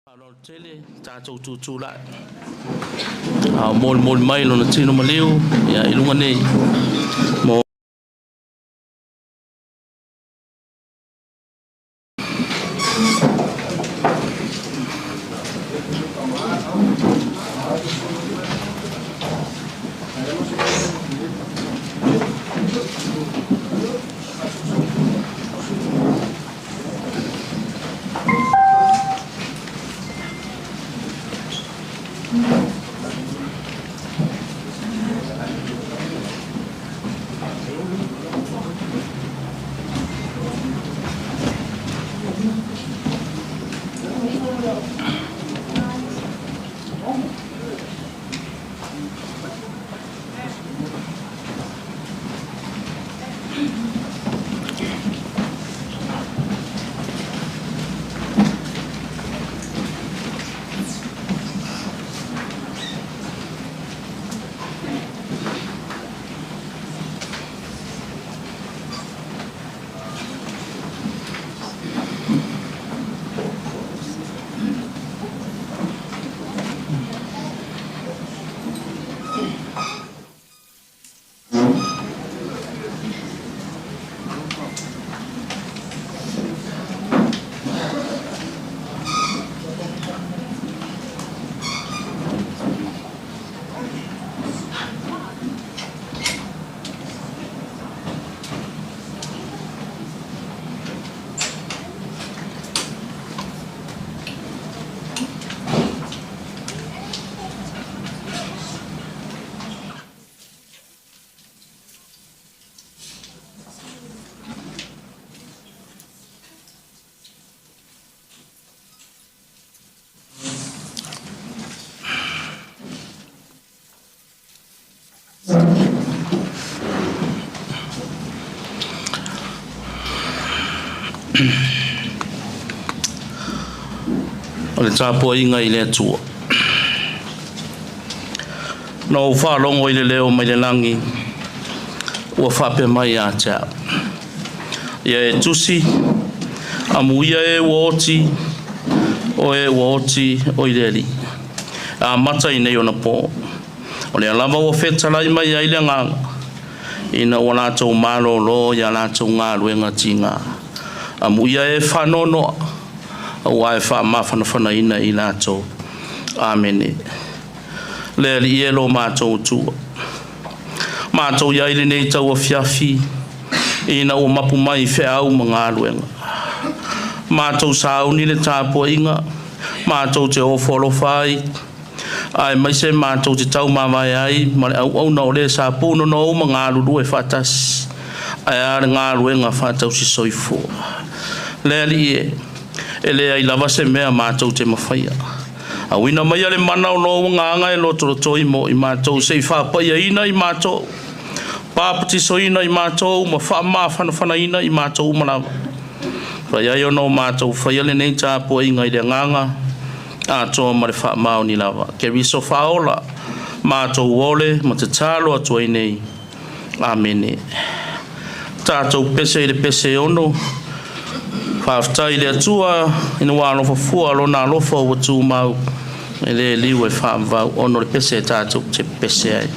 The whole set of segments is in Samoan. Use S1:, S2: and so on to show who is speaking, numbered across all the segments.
S1: Faaaloalo tele tatou tutulai a o molimoli mai lona tino maliu ia i luga nei mo O le tapuaiga i le Atua. Na ou faalogo i le leo mai le lagi ua faapea mai ia te au, “Ia e tusi, amuia e ua oti, o e ua oti oi le Alii, e amata i nei ona po. O lea lava ua fetalai mai ai le agaga, ina ua latou malōlō i a latou galuega tiga. Amuia e faanoanoa, aua e faamafanafanaina i latou. Amene. Le Alii e lo matou Atua, matou i ai lenei tauafiafi, ina ua mapu mai feau ma galuega. Matou sauni le tapuaiga, matou te ofo alofa ai, aemaise matou te taumavae ai ma le auauna o le sa punonou ma galulue faatasi, ae a le galuega faatausi soifua. Le Alii e, e leai lava se mea matou te mafaia. Auina maia le mana o lou agaga e lotolotoi mo i matou se i faapaiaina i matou, papatisoina i matou ma faamafanafanaina i matou uma lava. Fai ai ona o matou faia lenei tapuaiga i le agaga atoa ma le faamaoni lava. Keriso faaola, matou ole ma tatalo atu ai nei. Amene. Tatou pese i le pese e 6. Faafetai i le Atua ina ua alofa fua lona alofa ua tumau e le liu e faavavau 6 le pese e tatou te pese ai.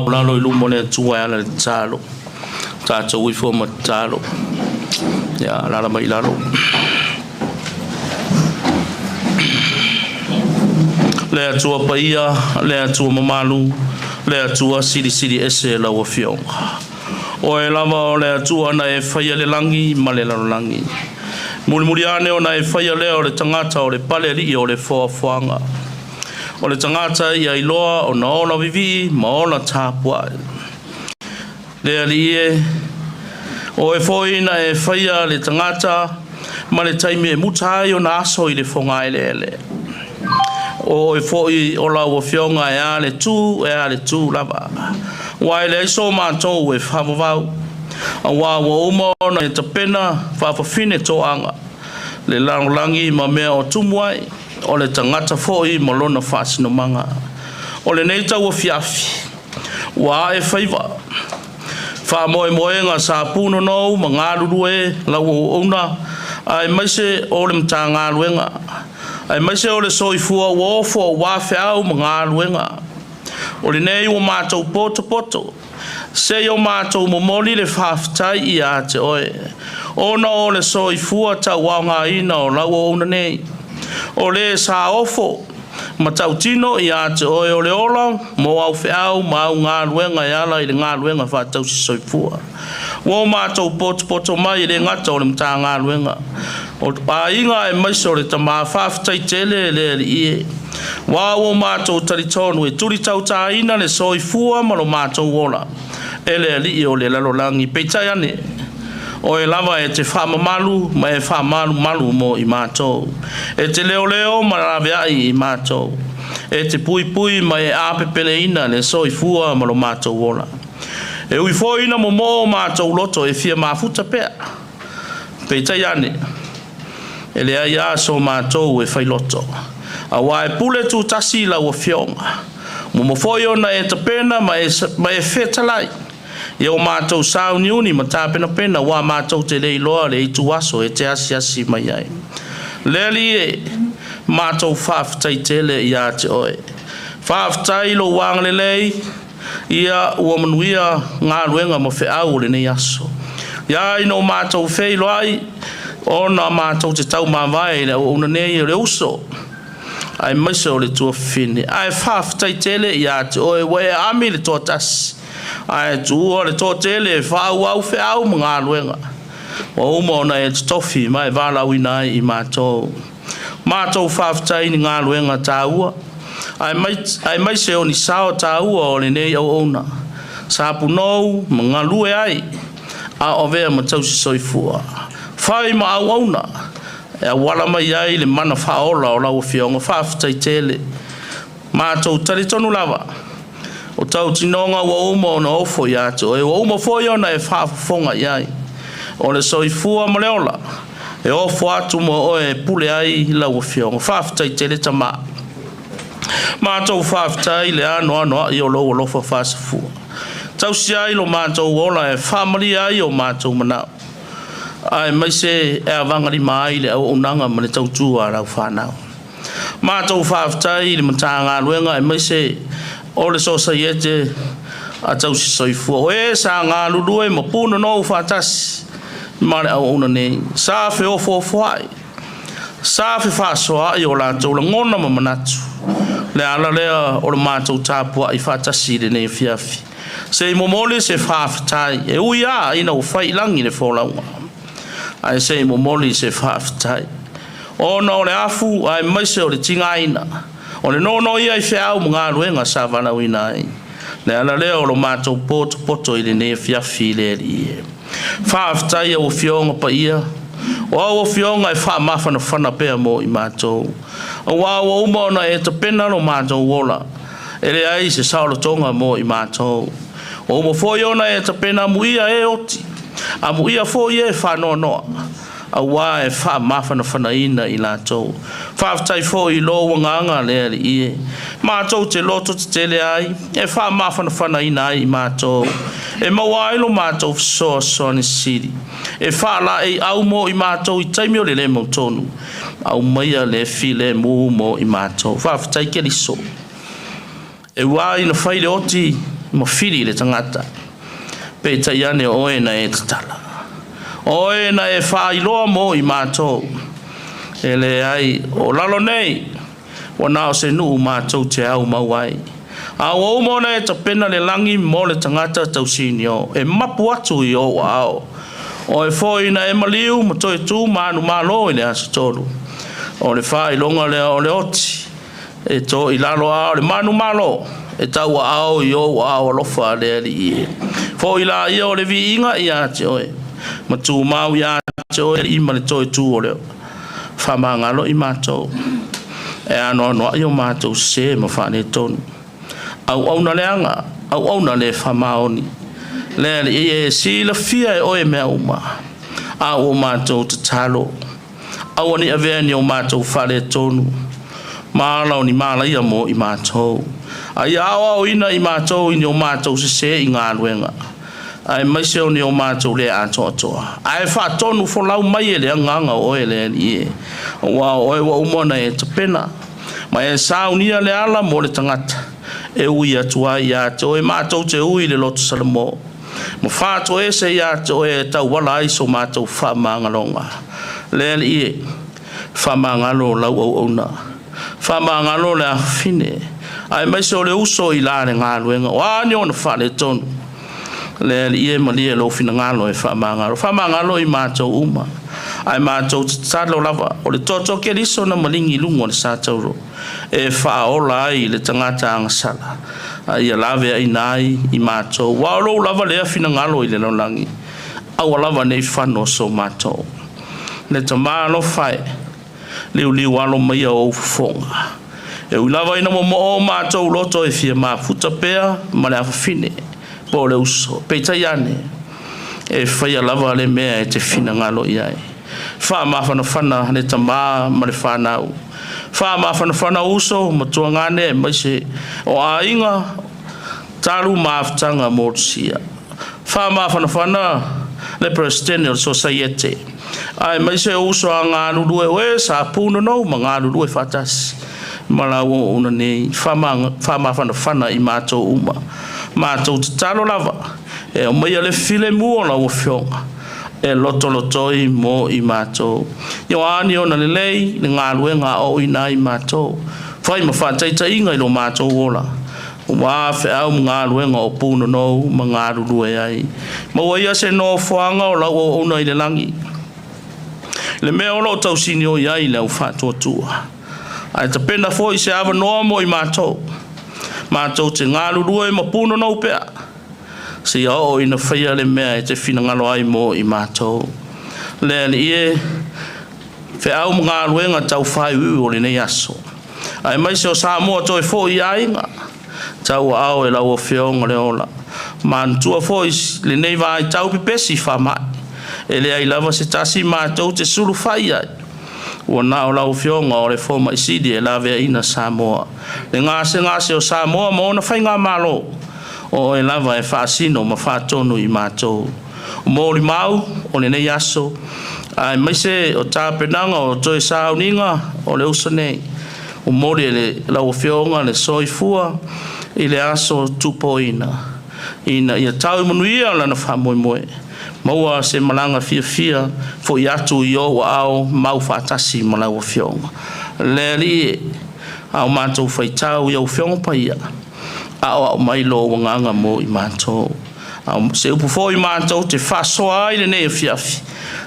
S1: Maualalo i luma o le Atua e ala i le tatalo. Tatou ifo ma tatalo. Ia, alaala mai i lalo. Le Atua paia, le Atua mamalu, le Atua silisili ese lau Afioga. Oe lava o le Atua na e faia le lagi ma le lalolagi. Mulimuli ane ona e faia lea o le tagata o le palealii o le foafoaga. O le tagata ia iloa ona ola vivii ma ola tapuai. Le Alii e, oe foi na e faia le tagata ma le taimi e muta ai ona aso i le fogaeleele. O oe foi o lau Afioga e a le tu e a le tu lava. Ua e leai so matou e faavavau. Auā ua uma ona e tapena faafafine toaga, le lalolagi ma mea o tumu ai, o le tagata foi ma lona faasinomaga. O lenei tauafiafi, ua ae faiva, faamoemoega sa punonou ma galulue lau auauna, aemaise o le Matagaluega, aemaise o le soifua ua ofo aua feau ma galuega. O lenei ua matou potopoto, seia o matou momoli le faafetai ia te oe, ona o le soifua tauaogaina o lau auauna nei. O le sa ofo ma tautino ia te oe o le ola mo au feau ma au galuega e ala i le galuega faatausi soifua. Ua o matou potopoto mai e le gata o le Matagaluega, o aiga aemaise o le tama faafetai tele le Alii e. Ua ua matou talitonu e tuli tautaina le soifua ma lo matou ola e le Alii o le lalolagi. Peitai ane, oe lava e te faamamalu ma e faamalumalu mo i matou. E te leoleo ma laveai i matou. E te puipui ma e apepeleina le soifua ma lo matou ola. E ui foi ina momoo o matou loto e fia mafuta pea. Peitai ane, e leai lava so matou e failoto. Auā e pule tutasi lau Afioga. Momo foi ona e tapena ma e fetalai ia o matou sauniuni ma tapenapena ua matou te le iloa le ituaso e te asiasi mai ai. Le Alii e, matou faafetai tele ia te oe. Faafetai i lou agalelei, ia ua manuia galuega ma feau o lenei aso. Ia ina o matou feiloai, ona matou te taumavae i le auauna nei o le uso, aemaise o le tuafafine. Ae faafetai tele ia te oe ua e ami le toatasi, ae tuua le toatele e faaauau feau ma galuega. Ua uma ona e totofi ma e valaauina ai i matou. Matou faafetai i ni galuega taua, aemaise o ni sao taua o lenei auauna. Sa punou ma galue ai, a o avea ma tausi soifua. Fai ma auauna, e auala mai ai le mana faaola o lau Afioga. Faafetai tele. Matou talitonu lava, o tautinoga ua uma ona ofo ia te oe, ua uma foi ona e faafofoga i ai. O le soifua ma le ola, e ofo atu mo oe e pule ai lau Afioga. Faafetai tele Tama. Matou faafetai le anoanoai o lou alofa faasafua. Tausi ai lo matou ola e faamalie ai o matou manao, aemaise e avagalima ai le auaunaga ma le tautua a lau fanau. Matou faafetai i le Matagaluega aemaise o le Sosaiete a Tausi Soifua, o e sa galulue ma punonou faatasi ma le auauna nei, sa feofoofoai, sa fefaasoaai o latou lagona ma manatu. Le ala lea o le matou tapuai faatasi i lenei afiafi. Se i momoli se faafetai, e ui lava ina ua fai i lagi le folauga, ae se i momoli se faafetai. Ona o le afu aemaise o le tigaina, o le nonoia i feau ma galuega sa valaauina ai. Le ala lea o lo matou potopoto i lenei afiafi i le Alii e. Faafetai au Afioga paia, o au Afioga e faamafanafana pea mo i matou. Auā ua uma ona e tapena lo matou ola, e leai se saolotoga mo i matou. Ua uma foi ona e tapena amuia e oti, amuia foi e faanoanoa, auā e faamafanafanaina i latou. Faafetai foi i lou agaga le Alii e, matou te loto tetele ai, e faamafanafanaina ai i matou, e maua ai lo matou fesoasoani sili, e faalaeiau mo i matou i taimi o le le mautonu, aumaia le filemu mo i matou. Faafetai Keriso. E ui lava ina fai le oti ma fili le tagata, peitai ane o oe na e tatala. O oe na e faailoa mo i matou. E leai, o lalo nei, ua na o se nuu matou te aumau ai. A ua uma ona e tapena le lagi mo le tagata tausinio, e mapu atu i ou aao. O oe foi na e maliu ma toe tu manumalo i le aso tolu. O le faailoga lea o le oti, e to i lalo aao o le manumalo, e tauaao i ou aao alofa le Alii e. Foi laia o le viiga ia te oe, ma tumau ia te oe Alii ma le toe tu o le faamagalo i matou. E anoanoai o matou sē ma faaletonu. Auauna leaga, auauna le faamaoni. Le Alii e silafia e oe mea uma, a ua matou tatalo, aua ne i avea ni o matou faaletonu ma ala o ni malaia mo i matou. A ia aoaoina i matou i ni o matou sesē i galuega, aemaise o ni o matou le atoatoa. Ae faatonu folau mai e le agaga o oe le Alii e. Aua o oe ua uma ona e tapena, ma e saunia le ala mo le tagata, e ui atu ai ia te oe matou te ui i le loto Salamo, ma faatoese ia te oe e tauala ai so matou faamagaloga. Le Alii e, faamagalo lau auauna, faamagalo le afafine, aemaise o le uso i la le galuega, o a ni ona faaletonu. Le Alii e, malie lou finagalo e faamagalo, faamagalo i matou uma. Ae matou tatalo lava, o le toto o Keriso na maligi i luga o le satauro, e faaola ai le tagata agasala, a ia laveaiina ai i matou. Aua o lou lava lea finagalo i le lalolagi, aua lava ne i fano so matou. Le Tama alofa e, liuliu alo maia ou fofoga. E ui lava ina momoo o matou loto e fia mafuta pea ma le afafine po o le uso, peitai ane, e faia lava le mea e te finagalo i ai. Faamafanafana le tama ma le fanau, faamafanafana uso ma tuagane aemaise o aiga talu mafutaga motusia. Faamafanafana le Peresetene o le Sosaiete, aemaise o uso a galulue o e sa punonou ma galulue faatasi ma lau auauna nei. Faamafanafana i matou uma. Matou tatalo lava, e aumaia le filemu o lau Afioga e lotolotoi mo i matou. Ia o a ni ona lelei le galuega a ooina ai matou, fai ma faataitaiga i lo matou ola, ua feau ma galuega o punonou ma galulue ai. Maua ia se nofoaga o lau auauna i le lagi, le mea o lo o tausinio i ai le au faatuatua. Ae tapena foi se avanoa mo i matou, matou te galulue ma punonou pea, seia oo ina faia le mea e te finagalo ai mo i matou. Le Alii e, feau ma galuega taufaaiuiu o lenei aso, aemaise o Samoa toe foi i aiga, tauaao e lau Afioga le ola. Manatua foi lenei vaitau pepesi faamai, e leai lava se tasi matou te sulufai ai, ua na o lau Afioga o le fomai sili e laveaiina Samoa. Le gasegase o Samoa ma ona faigamalo, o oe lava e faasino ma faatonu i matou. O molimau o lenei aso, aemaise o tapenaga o toe sauniga o le uso nei, momoli e le lau Afioga le soifua i le aso tupoina, ina ia tau i manuia lana faamoemoe, maua se malaga fiafia foi atu i ou aao mau faatasi ma lau Afioga. Le Alii e, a o matou faitau i au Afioga Paia, aoao mai lou agaga mo i matou. A o se upu foi matou te faasoa ai lenei afiafi,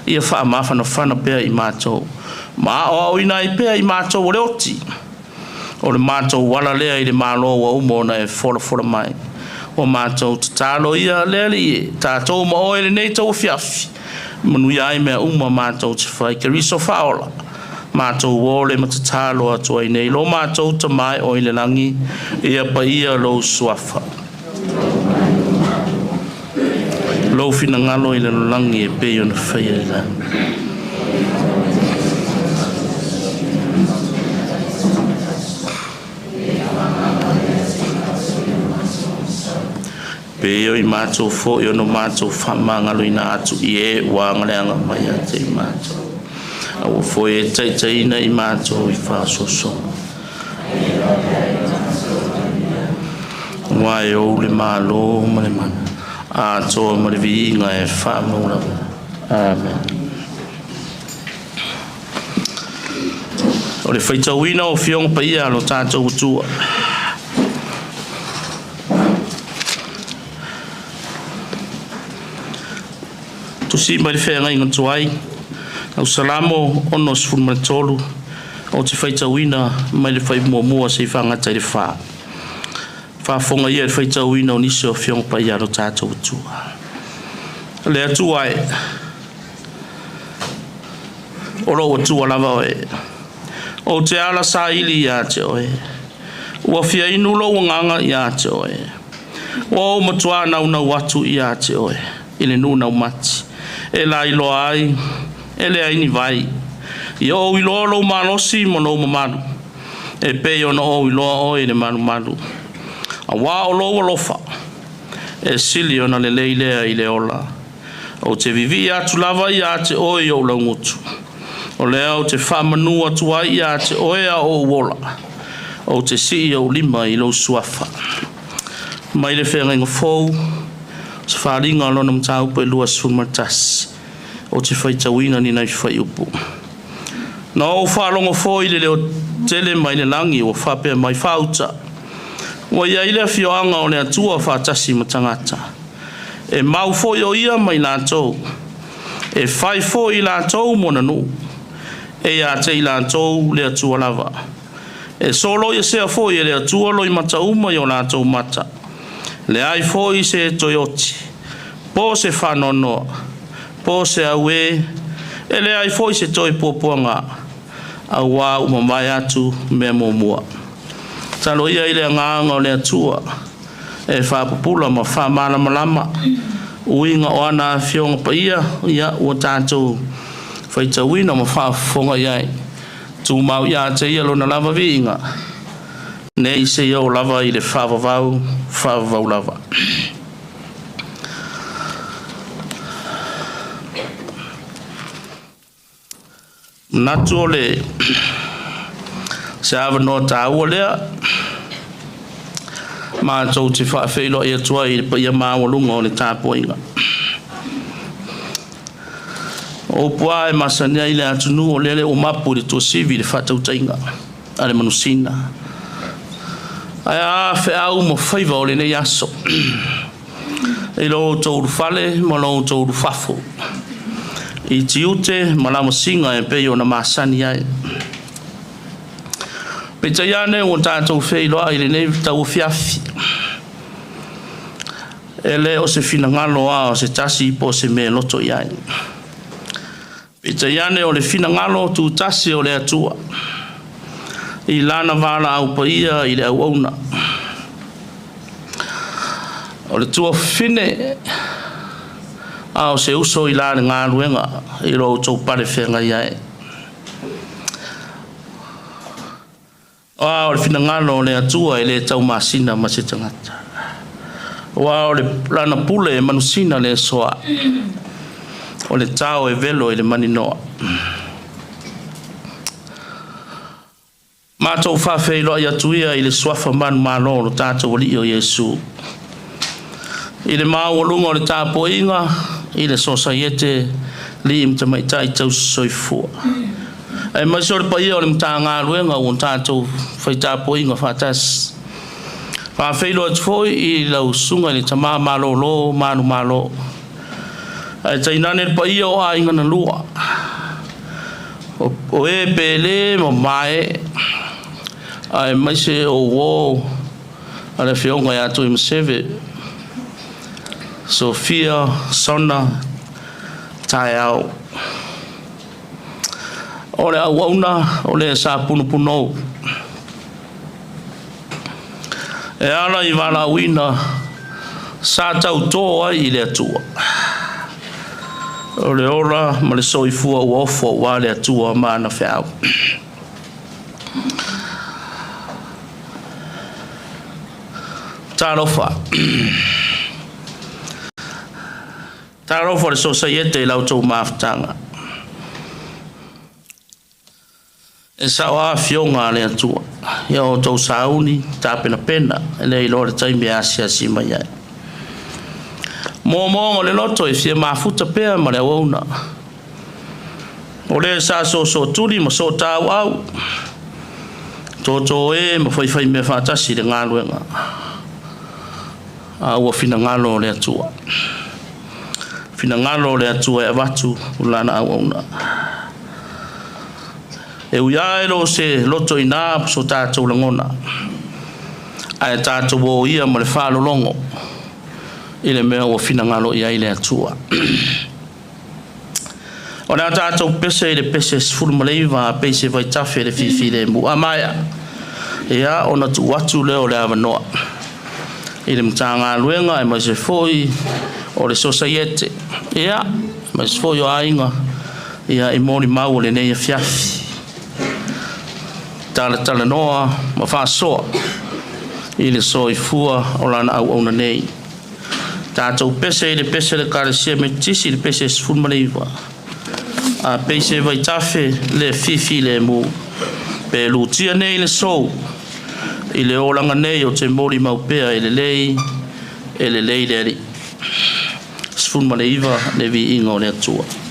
S1: ia faamafanafana pea i matou, ma aoaoina ai pea i matou o le oti, o le matou ala lea i le Malo ua uma ona e folafola mai. Ua matou tatalo ia, le Alii e, tatou ma oe lenei tauafiafi, manuia ai mea uma matou te fai. Keriso faaola, matou ole ma tatalo atu ai nei, lo matou Tama e o i le lagi, ia paia lou suafa. Lou finagalo i le lalolagi e pei ona faia i lagi. Pei o i matou foi ona matou faamagaloina atu i e ua agaleaga mai ia te i matou. Aua foi e taitaiina i matou i faasoasoga. Aua e ou le Malo ma le mana, atoa ma le viiga e faamau lava. Amen. O le faitauina o Afioga Paia a lo tatou Atua. Tusi mai le feagaiga tuai, au Salamo 63, ou te faitauina mai le fai muamua se i faagata i le fa. Faafofoga ia i le faitauina o nisi o Afioga Paia a lo tatou Atua. Le Atua e, o lou Atua lava oe, ou te ala saili ia te oe, ua fia inu lou agaga ia te oe, ua ou matuā naunau atu ia te oe, i le nuu naumati, e lailoa ai, e leai ni vai. Ia ou iloa lou malosi ma lou mamalu, e pei ona ou iloa oe i le malumalu. Auā o lou alofa, e sili ona lelei lea i le ola. Ou te vivii atu lava ia te oe i ou laugutu. O lea ou te faamanu atu ai ia te oe a o ou ola. Ou te sii ou lima i lou suafa. Mai le feagaiga fou, se faaaliga o lona mataupu e 21, ou te faitauina ni nai fuaiupu. Na ou faalogo foi i le leo tele mai le lagi ua faapea mai, “Faauta, ua i ai le afioaga o le Atua faatasi ma tagata. E mau foi o ia ma i latou, e fai foi i latou mona nuu, e ia te i latou le Atua lava. E soloiesea foi e le Atua loimata uma i o latou mata. Leai foi se toe oti, po o se faanoanoa, po o se auē, e leai foi se toe puapuaga, auā ua mavae atu mea muamua.” Talo ia i le agaga o le Atua e faapupula ma faamalamalama uiga o ana afioga paia ia ua tatou faitauina ma faafofoga i ai. Tumau ia te ia lona lava viiga, nei seia oo lava i le faavavau, faavavau lava. Manatu o le se avanoa taua lea matou te faafeiloai atu ai i le paia maualuga o le tapuaiga. O upu lava e masani ai le atunuu o lele ua mapu i le tuasivi le faatautaiga a le manusina. Ae a feau ma faiva o lenei aso i lo outou ulufale ma lo outou ulufafo i tiute ma lamasiga e pei ona masani ai. Peitai ane ua tatou feiloai i lenei tauafiafi, e le o se finagalo lava o se tasi po o se mea e loto i ai. Peitai ane o le finagalo tutasi o le Atua i lana valaau paia i le auauna. O le tuafafine a o se uso i la le galuega i lo outou pale feagai ai. Aua o le finagalo o le Atua e le taumasina ma se tagata. Aua o le lana pule e manusina le asoa, o le tao e velo i le maninoa. Matou faafeiloai atu ia i le suafa manumalo o lo tatou Alii o Iesu. I le maualuga o le tapuaiga i le Sosaiete Alii ma Tamaitai Tausi Soifua. Aemaise o le paia o le Matagaluega ua tatou faitapuaiga faatasi. Faafeiloai atu foi i lau susuga i le Tama Malolo Manumalo. Ae tainane le paia o aiga na lua, o e pele ma mae, aemaise o uō a le afioga ia Tuimaseve, Sofia Sona Taeao. O le auauna o le sa punopunou e ala i valaauina sa tautō ai i le Atua. O le ola ma le soifua ua ofo aua le Atua ma ana feau. Talofa. Talofa le Sosaiete i la outou mafutaga. E sao lava afioga a le Atua, ia outou sauni tapenapena, e le iloa le taimi e asiasi mai ai. Moomooga o le loto e fia mafuta pea ma le auauna, o le sa soosoo tuli ma sootauau, toto e ma faifaimea faatasi i le galuega, a ua finagalo o le Atua. Finagalo o le Atua e avatu lana auauna. E ui lava e le o se loto i ina so tatou lagona, ae tatou o ia ma le faalologo i le mea ua finagalo i ai le Atua. O le a tatou pese i le pese 19 a pei se vaitafe le fifilemu. A maea, ia ona tuu atu lea o le avanoa i le Matagaluega aemaise foi o le Sosaiete, ia, aemaise foi o aiga ia, i molimau o lenei afiafi, talatalanoa ma faasoa i le soifua o lana auauna nei. Tatou pese i le pese a le Ekalesia Metotisi i le pese 19, a pei se vaitafe le fifilemu, pe lutia nei le sou i le olaga nei ou te molimau pea e lelei, e lelei le Alii. 19 le viiga o le Atua.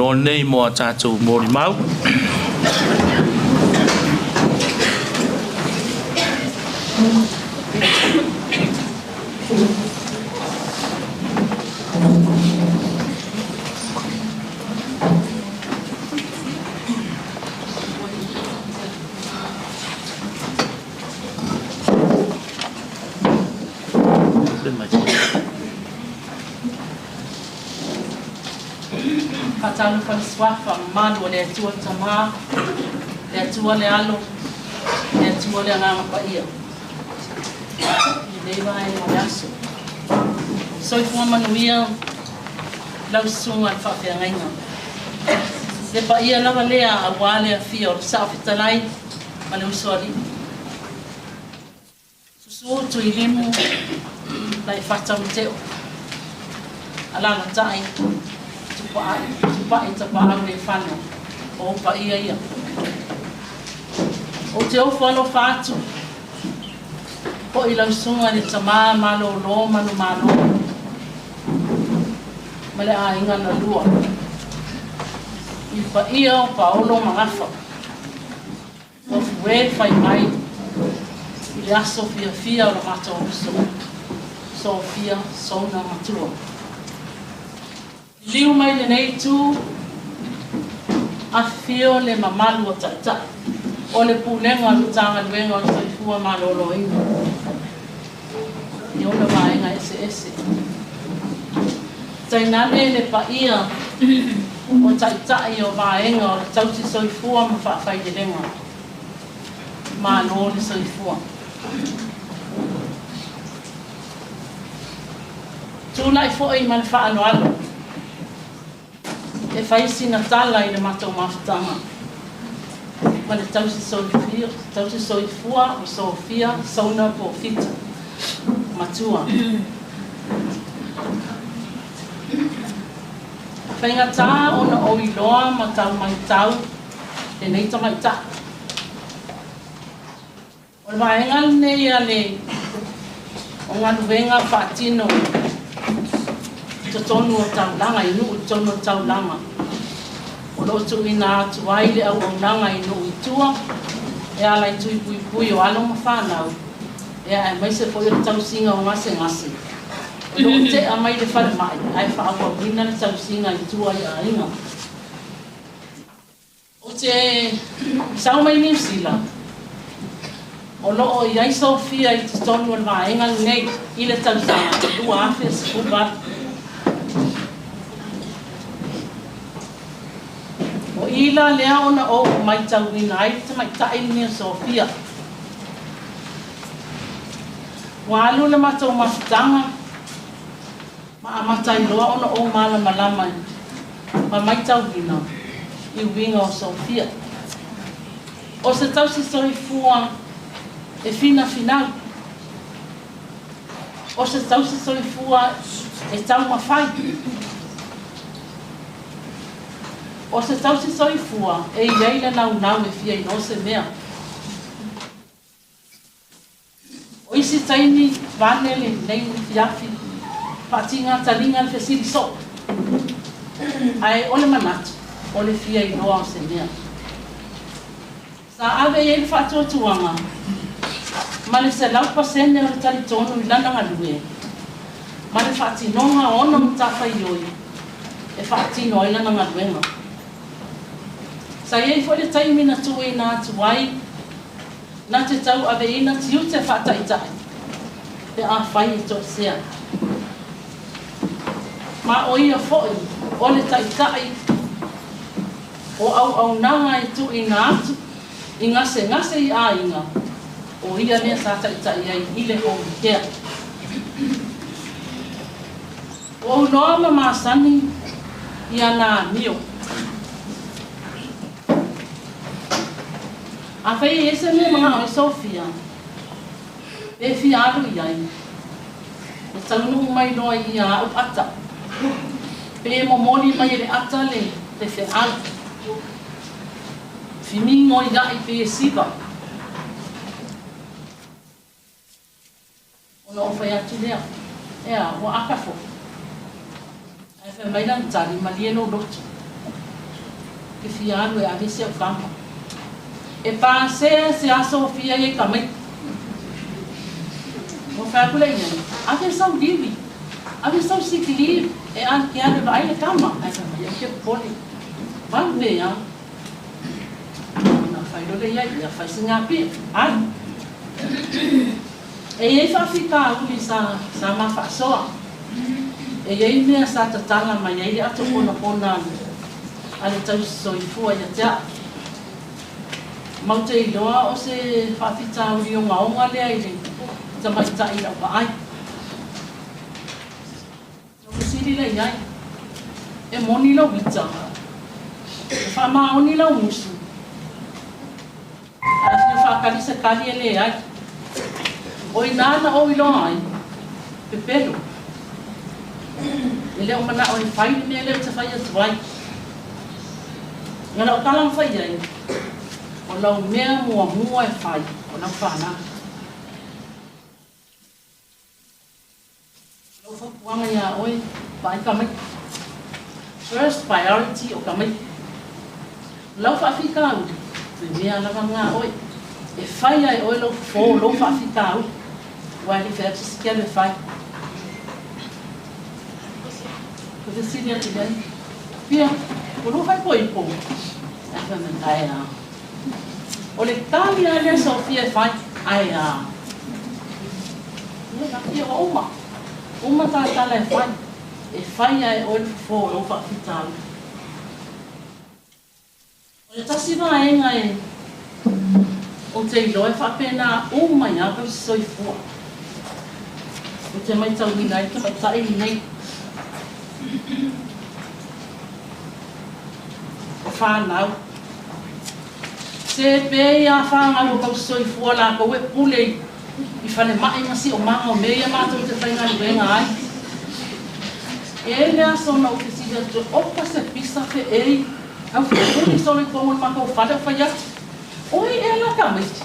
S1: avanoa lenei mo a tatou molimau.
S2: Faatalofa i le Suafa mamalu o le Atua le Tama, le Atua le Alo, le Atua le Agaga Paia i lenei vaega o le aso. Soifua manuia lau Susuga i le Faafeagaiga. Le paia lava lea aua le afio o le Saofetalai ma le Usoalii. Susu Tuilimu Laifata ma Teo. Alaalatai Tupai, Tupai Tapaau Lefano, o ou paia ia. Ou te ofo alofa atu foi i lau susuga i le tama malolo manumalo ma le aiga na lua, i le paia o Paolo ma Gafa. Ua fuē fai mai i le aso fiafia o le matou uso, Sofia Sona Matua. Liliu mai lenei itu, afifio le mamalu o Taitai o le Pulega o le Matagaluega o le Soifua Maloloina i ona vaega eseese. Tainane le paia o Taitai o vaega o le Tausi Soifua ma Faafailelega. Malo le soifua. Tulai foi ma le faaaloalo e fai sina tala i le matou mafutaga ma le tausi soifua o Sofia Souna Pofita Matua. Faigata ona ou iloa ma tau maitau lenei tamaitai. O le vaega lenei a le o galuega faatino i totonu o taulaga, i nuu i totonu o taulaga, o lo o tuuina atu ai le auaunaga i nuu i tua e ala i tui puipui o alo ma fanau, aemaise foi o le tausiga o gasegase o lo o tea mai le falemai ae faaauauina le tausiga i tua i aiga. Ou te sau mai Niu Sila, o lo o i ai Sofia i totonu o le vaega lenei i le tausaga 2018. O i la lea ona ou maitauina ai le tamaitai lenei o Sofia. Ua alu le matou mafutaga ma amata ai loa ona ou malamalama ma maitauina i uiga o Sofia. O se tausi soifua e finafinau. O se tausi soifua e taumafai. O se tausi soifua e i ai le naunau e fia iloa se mea. O isi taimi, vaeane lenei afiafi, faatiga taliga le fesili soo. Ae o le manatu, o le fia iloa o se mea. Sa ave i ai le faatuatuaga ma le 100% o le talitonu i lana galue ma le faatinoga o ona matafaioi e faatino ai lana galuega. Sa i ai foi le taimi na tuuina atu ai na te tauaveina tiute faataitai pe afai e toesea. Ma o ia foi o le taitai o auaunaga e tuuina atu i gasegase i aiga, o ia lea sa taitai ai i le home care. Ua ou iloa ma masani i ana amio. Afai e i ai se mea e manao ai Sofia, pe fia alu i ai, e taunuu mai loa i ia a'u ata, pe e momoli mai e le ata le le feau, femigoia'i pe e siva. Ona ou fai atu lea, Ea, ua aka foi. Ae fai mai lana tali, Malie lou loto. te fia alu e ave si au kama. E pasea se aso o fia i ai tamaiti. Ua fai atu lea i ai, Ave sau livi, ave sau sick leave e ke alu e vaai le tama. Ae fai mai, Ou te popole, vave a. Ona fai loa lea i ai, Ia fai sina apia, alu. E i ai faafitauli sa sa ma faasoa. E i ai mea sa tatala mai ai le ato ponapona a le tausisoifua ia te au. Mau te iloa o se faafitauli ogaoga lea i le tamaitai i lau vaai. Na fesili lea i ai, E moni lou ita? E faamaoni lau musu? Ae fia faatali se tali e leai. O i ina na ou iloa ai, pepelo. E le o manao e fai le mea lea ou te fai atu ai. Na lau tala na fai ai, o lau mea muamua e fai, o lau fanau. Lau fautuaga iā oe, vaai tamaiti. First priority o tamaiti. O lau faafitauli, le mea lava lena oe. E fai lava e oe lou fofo, lou faafitauli. Aua e le i fai atu se isi te alu e fai. Ou fesili atu i ai, Pia, ua lua fai poipo? Ae fai mai, Ae a. O le tali lava lea Sofia e fai, ae a. Ia, natia ua uma. Uma ta tala e fai. E fai lava e oe le fofo o lou faafitauli. O le tasi vaega e ou te iloa e faapena uma ai lava tausi soifua. Ou te maitauina ai le tamaitai lenei. O fanau. Se pei a fanau o tausisoifua latou e pule i falemai ma siomaga o mea ia matou te faigaluega ai. E i ai le aso na ou fesili atu ai, oka se pisa feei au fepuli solo i totonu o le matou fale o fai atu, O ai ea la tamaiti?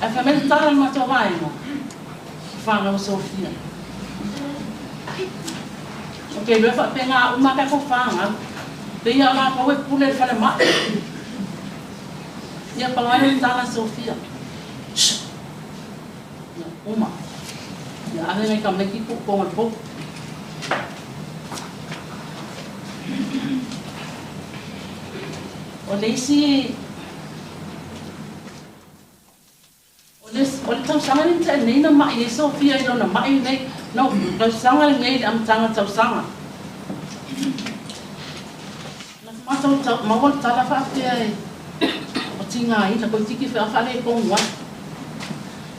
S2: Ae fai mai le tala a le matou vaega, o fanau a Sofia. Ou te iloa e faapena uma a tatou fanau. Pei lava o latou e pule i le falemai. Ia paga le tala Sofia. Shh. Ia, uma. Ia ave nai tamaiti tuu i totonu o le potu. O le isi O le, o le tausaga lea na tea nei na ma'i ai Sofia i lona ma'i lenei, no, tausaga lenei i le amataga tausaga. Na matou tau, maua le tala faapea e ua tigaina, toeitiiti foi lava faaletonu ai.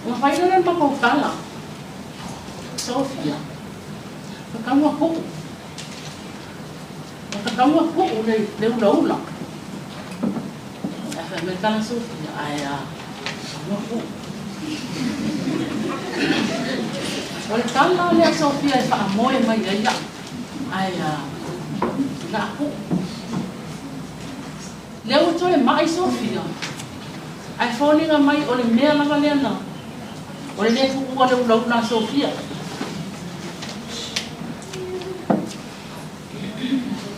S2: Ona fai lea o le matou tala, Sofia, tatau ona tuu, ua tatau ona tuu le, le ulaula. Ae fai mai tala Sofia, ae a, ua tuu. O le tala lea Sofia e faamoe mai ai au, ae a, na a tuu. Lea ua toe mai Sofia, ae foliga mai o le mea lava lea na, o le le tuua le ulaula a Sofia.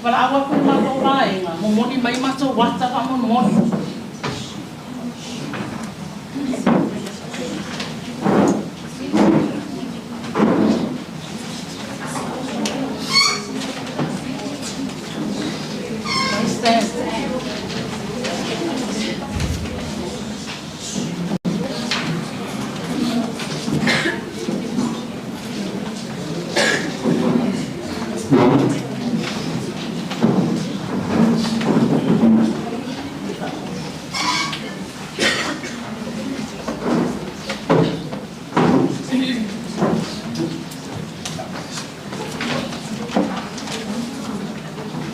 S2: Valaau atu i le matou vaega, momoli mai matou ata faamolemole. Stand.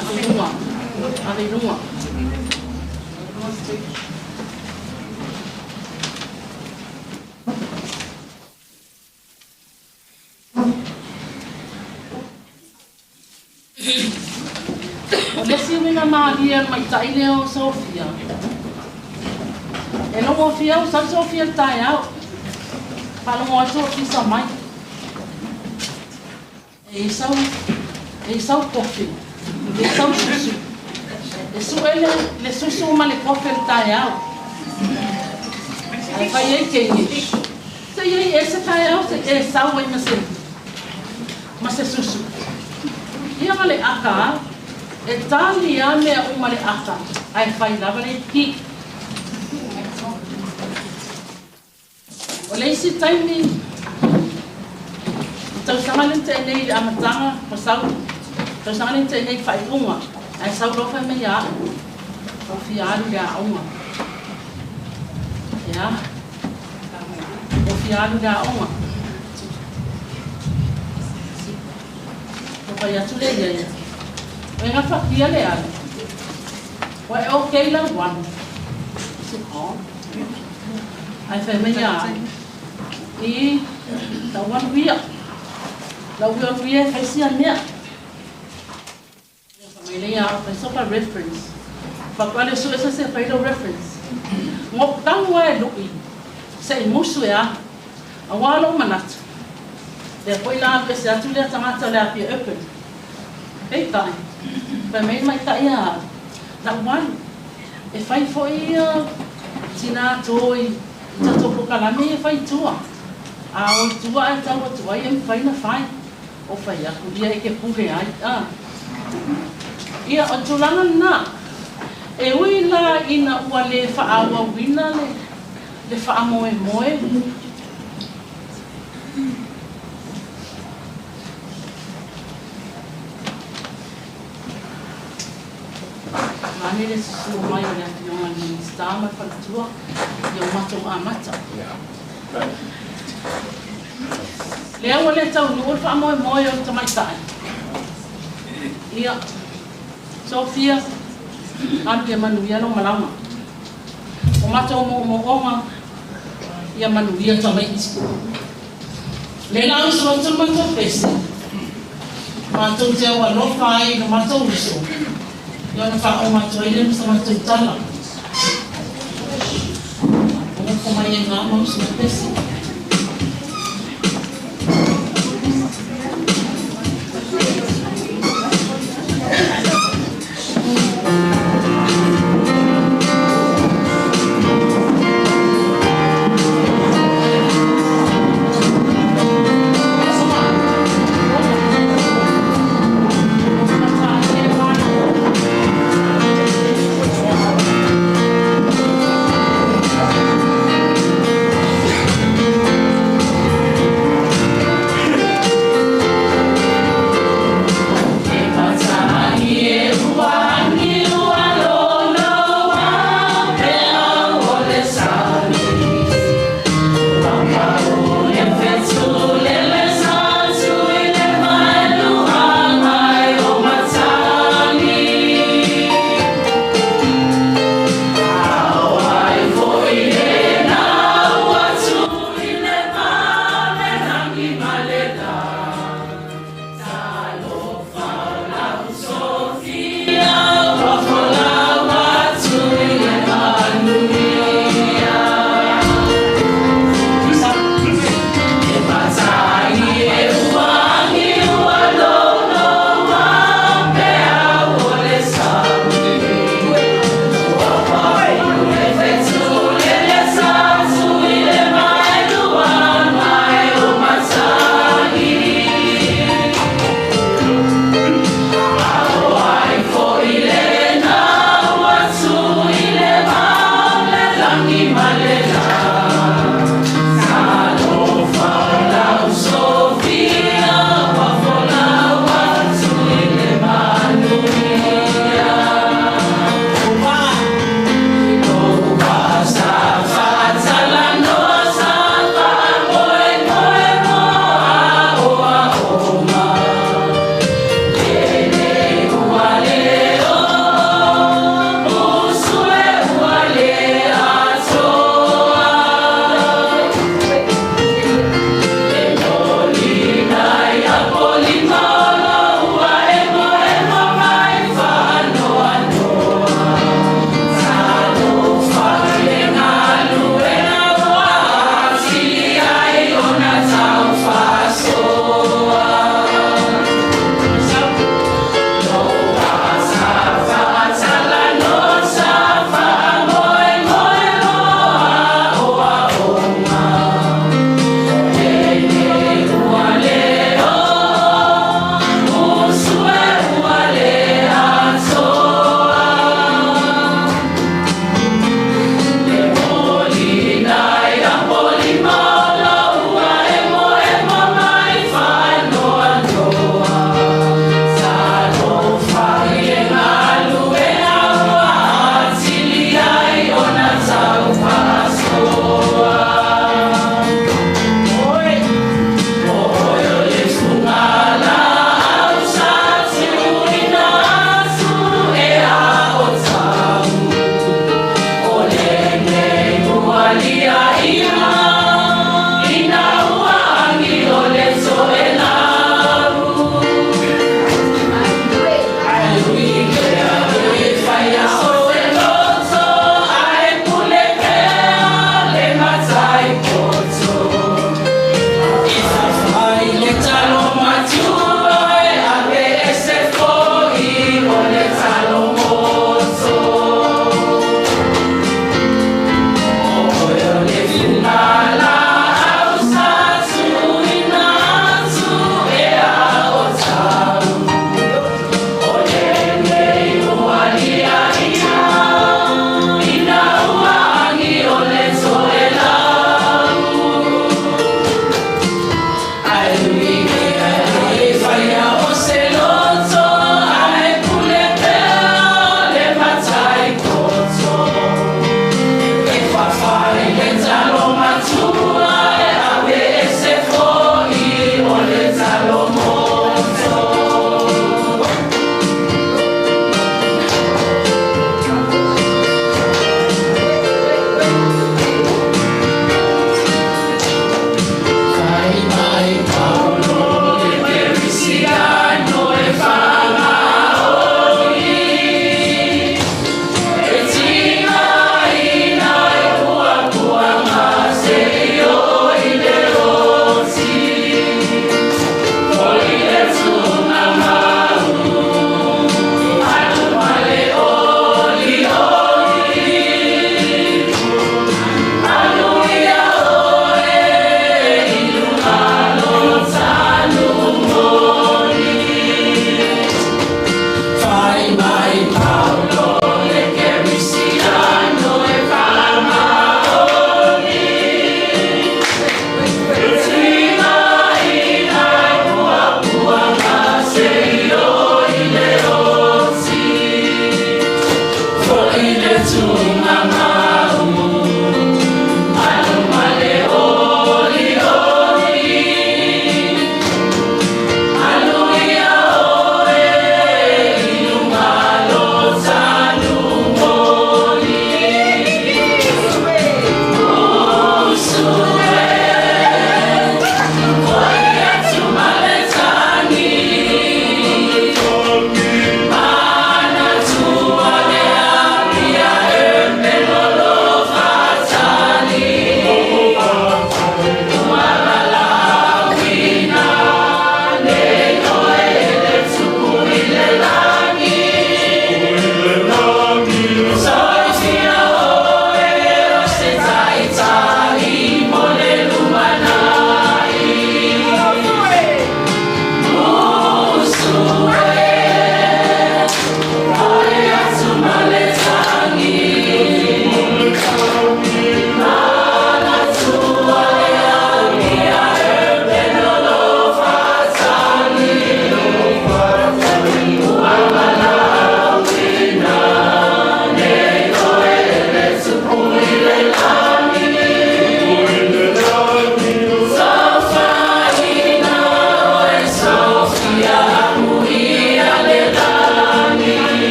S2: Ave i luga. Ave i luga. O le isi uiga malie o le maita'i lea o Sofia, e logo afia au, sau Sofia i le taeao, faalogo atu o pisa mai. E i sau, e i sau kofi, e i sau susu. E su'e le le susu ma le kofe i le taeao. Ae fai ai teine, se i ai ea se taeao se i e sau ai ma se ma se susu. Ia ma le aka a, e tali a mea uma le aka ae fai lava le ki. O le isi taimi, le tausaga lea na tea nei i le amataga, ua sau, tausaga lea na tea nei i le faaiuga, ae sau loa fai mai ia au, ua fia alu i le aoga. Ia, ua fia alu i le aoga. Ona fai atu lea i ai, e gafatia le alu, ua e okay lau alu. I said, oh. Ae fai mai ia au, i lau alu ia, lau alu ia e fai sia mea. Ia fai mai lea ia au, fai soka reference. Faatoa le sue se se fai lau reference. Ngo tagu lava e lui, se i musu e a. Aua lou manatu, lea foi la alu ese atu lea tagata o le Apia Urban. Peitai, fai mai le maita'i ia au, lau alu, e fai foi ia tina toi i tatou polokalame ia e fai i tua. A o i tua ae tau atu ai e mafai ona fai. O fai atu ia e te pule ai a. Ia o le tulaga lena. E ui la ina ua le faaauauina le le faamoemoe. Vaeane le susu mai o le Afioga i le Minisita ma le Faletua i o matou amata. Lea ua le taunuu le faamoemoe o le tamaitai. Ia, Sophia, alu ia manuia lou malaga. O matou moomooga, ia manuia tamaiti. Le la uso atu le matou pese, matou te au alofa ai i lo matou uso, ia ona faauma atu ai lea ma sa matou tala. Nofo mai ai ngā ma uso pese.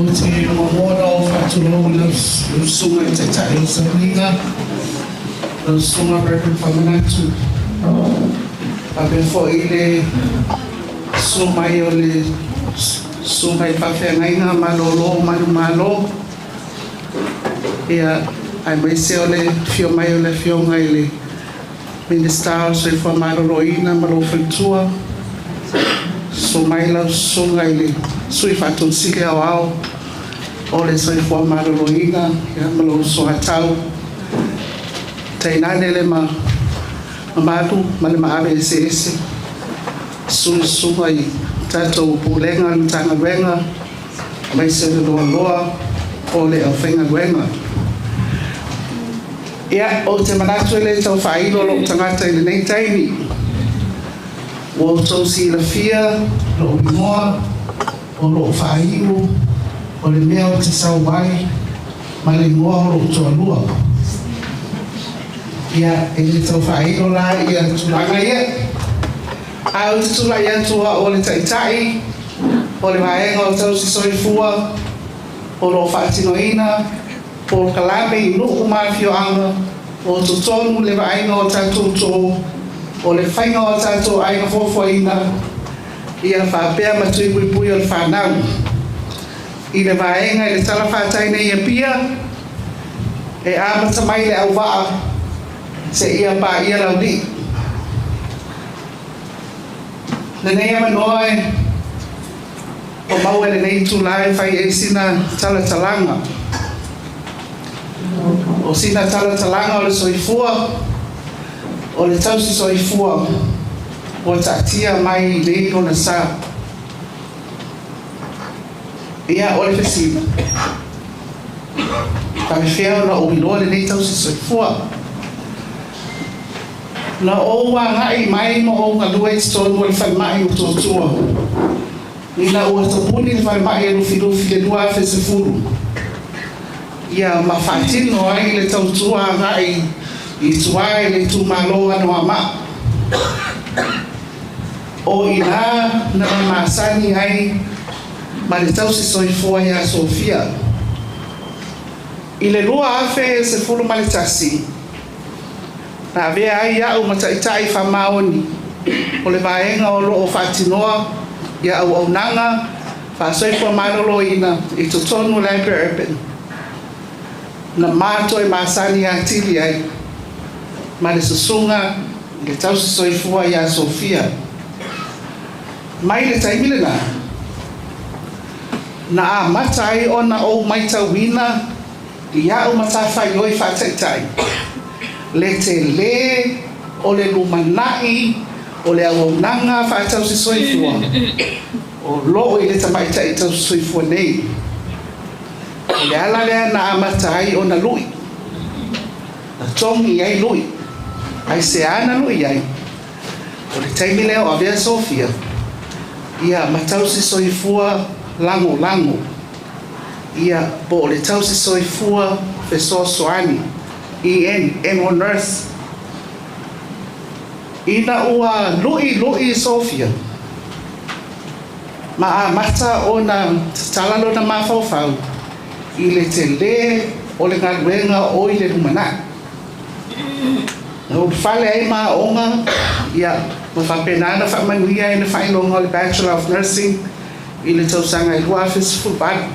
S3: Ou te muamua ona ou faatulou i lau Susuga i le Taitai o le Sauniga, lau Susuga Reverend Famanatu, faapea foi le susu mai o le Susuga i Faafeagaiga Malolo o Manumalo, ia, aemaise o le afio mai o le Afioga i le Minisita o le Soifua Maloloina ma lou faletua, susu mai lau Susuga i le Sui Faatonu Sili Aoao o le Soifua Maloloina ma lou soatau, tainane le mamalu ma le maave eseese, susu i susuga i tatou Pulega o le Matagaluega, aemaise le loaloa o le aufaigaluega. Ia, ou te manatu e le tau faailo lou tagata i lenei taimi. Ua outou silafia lou igoa, o lou faaiu, o le mea ou te sau ai, ma le igoa o lou toalua. Ia, e le tau faailo la ia tulaga ia. Ae ou te tulai atu o au o le Taitai o le Vaega o Tausi Soifua o lo o faatinoina polokalame i nuu ma afioaga o totonu le vaaiga o tatou tō, o le faiga o tatou aiga fuafuaina, ia faapea ma tui puipui o le fanau. I le vaega i le talafatai nei i Apia, e amata mai le auvaa seia paia Laulii. Lenei avanoa e ua maua i lenei itula e fai ai sina talatalaga. O sina talatalaga o le soifua, o le tausi soifua ua taatia mai i nei lona sa. Ia, o le fesili, faapefea ona ou iloa lenei tausi soifua? Na ou agai mai ma ou galue i totonu o le falemai o Motootua ina ua tapuni le falemai e Lufilufi i le 2010, ia ma faatino ai le tautua agai i tua i le itumalo o Anoamaa. O i ina na masani ai ma le tausi soifua ia Sofia. I le 2011, na avea ai au ma taitai faamaoni o le vaega o lo o faatinoa ia auaunaga faasoifua maloloina i totonu o le Apia Urban, na ma toe masani atili ai ma le susuga i le tausi soifua ia Sofia. Mai le taimi lena, na amata ai ona ou matauina i a'u matafaioi faataitai le telē o le lumanai o le auaunaga faatausi soifua o loo i le tamaitai tausi soifua nei. O le ala lea na amata ai ona lu'i, na togi ai lu'i, aisea na lu'i ai? O le taimi lea o avea Sofia ia ma tausi soifua lagolago, ia po o le tausi soifua fesoasoani, EN, N nurse. Ina ua lu'ilu'i Sofia ma amata ona tatala lona mafaufau i le telē o le galuega o i le lumanai, na ulufale ai ma aoga, ia ma faapena na faamanuia ai le faailoga o le Bachelor of Nursing i le tausaga e 2018.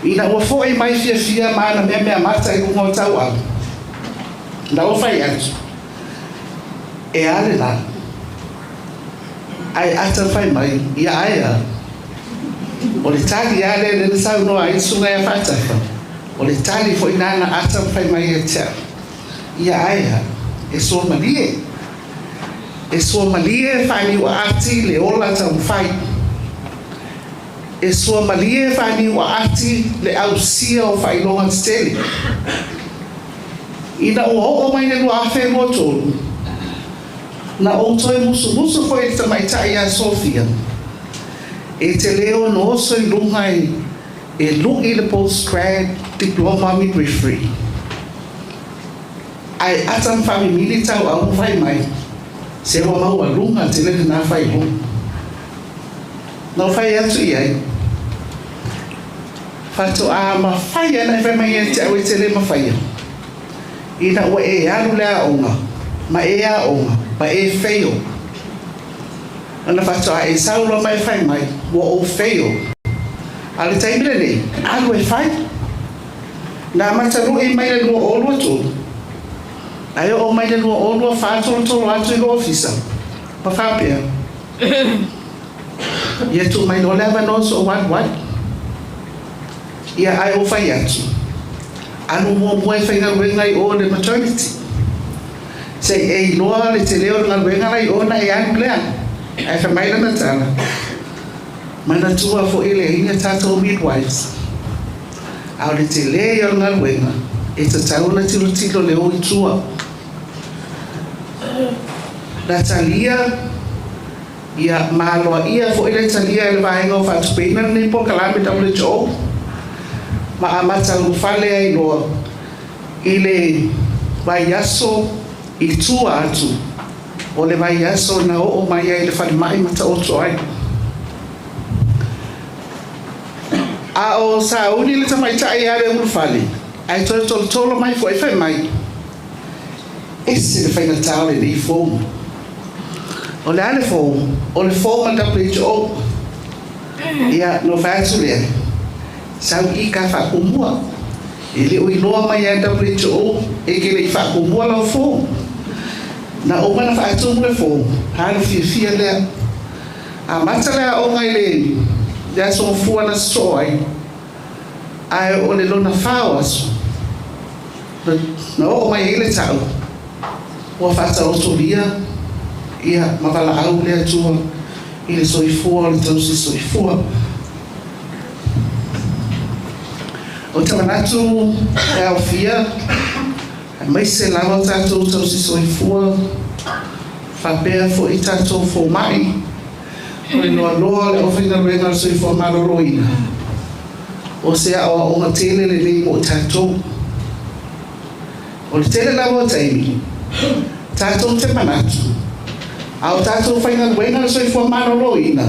S3: Ina ua fo'i mai fiafia ma ana meameamata i luga o tauau, na ou fai atu, e a le la? Ae ata fai mai, ia ae a. O le tali lava lea lea na saunoa ai le susuga ia Faatafa, o le tali foi lena na ata fai mai ia te au. Ia ae a, e suamalie. E suamalie faaniuaati le ola taumafai. E suamalie faaniuaati le ausia o faailoga tetele. Ina ua oo mai le 2023, na ou toe musumusu foi i le tamaitai ia Sofia, e te lē ono oso i luga e lu'i le Postgrad Diploma Midwifery. Ae ata ma faamimili tauau ma fai mai, se ua maualuga tele lena faailoga. Na ou fai atu i ai, Faatoa mafai ona e fai mai ia te au e te le mafaia, ina ua e alu le aoga, ma e aoga, ma e fail. Ona faatoa e sau loa ma e fai mai, ua ou fail. A o le taimi lenei, alu e fai. Na amata lui mai le 2023, ae oo mai le 2024 tolotolo atu i lou ofisa, ma faapea, ia tuu mai loa le avanoa so'ou alu ai. Ia ae ou fai atu, alu muamua e faigaluega i o le maternity. Se i e iloa le tele o le galuega la i o ona e alu lea. Ae fai mai lana tala, manatua foi e leai ni a tatou midwives. A o le tele ia o le galuega, e tatau ona tilotilo le o i tua. Na talia, ia ma aloaia foi le talia e le Vaega o Faatupeina lenei polokalame WHO, ma amata ulufale ai loa i le vaiaso i tua atu o le vaiaso na oo mai ai i le falemai ma taoto ai. A o sauni le tamaitai e alu e ulufale, ae toe tolotolo mai foi fai mai, ese le faigata o lenei form. O le a le form? O le form a WHO. Ia, na ou fai atu lea, sau i ka faatumua. E le o iloa mai e WHO e te le i faatumua lau form. Na uma na faatumu le form, alu fiafia lea. Amata le aoga i le aso Gafua na sosoo ai, ae o le lona fa o aso, na oo mai ai le tau, ua faataotolia ia ma valaau le Atua i le soifua o le tausi soifua. Ou te manatu e aofia, aemaise lava tatou tausi soifua, faapea foi tatou fomai, o le loaloa o le aufaigaluega a le soifua maloloina, o se aoaoga tele lenei mo tatou. O le tele lava o taimi, tatou te manatu, a o tatou faigaluega le soifua maloloina,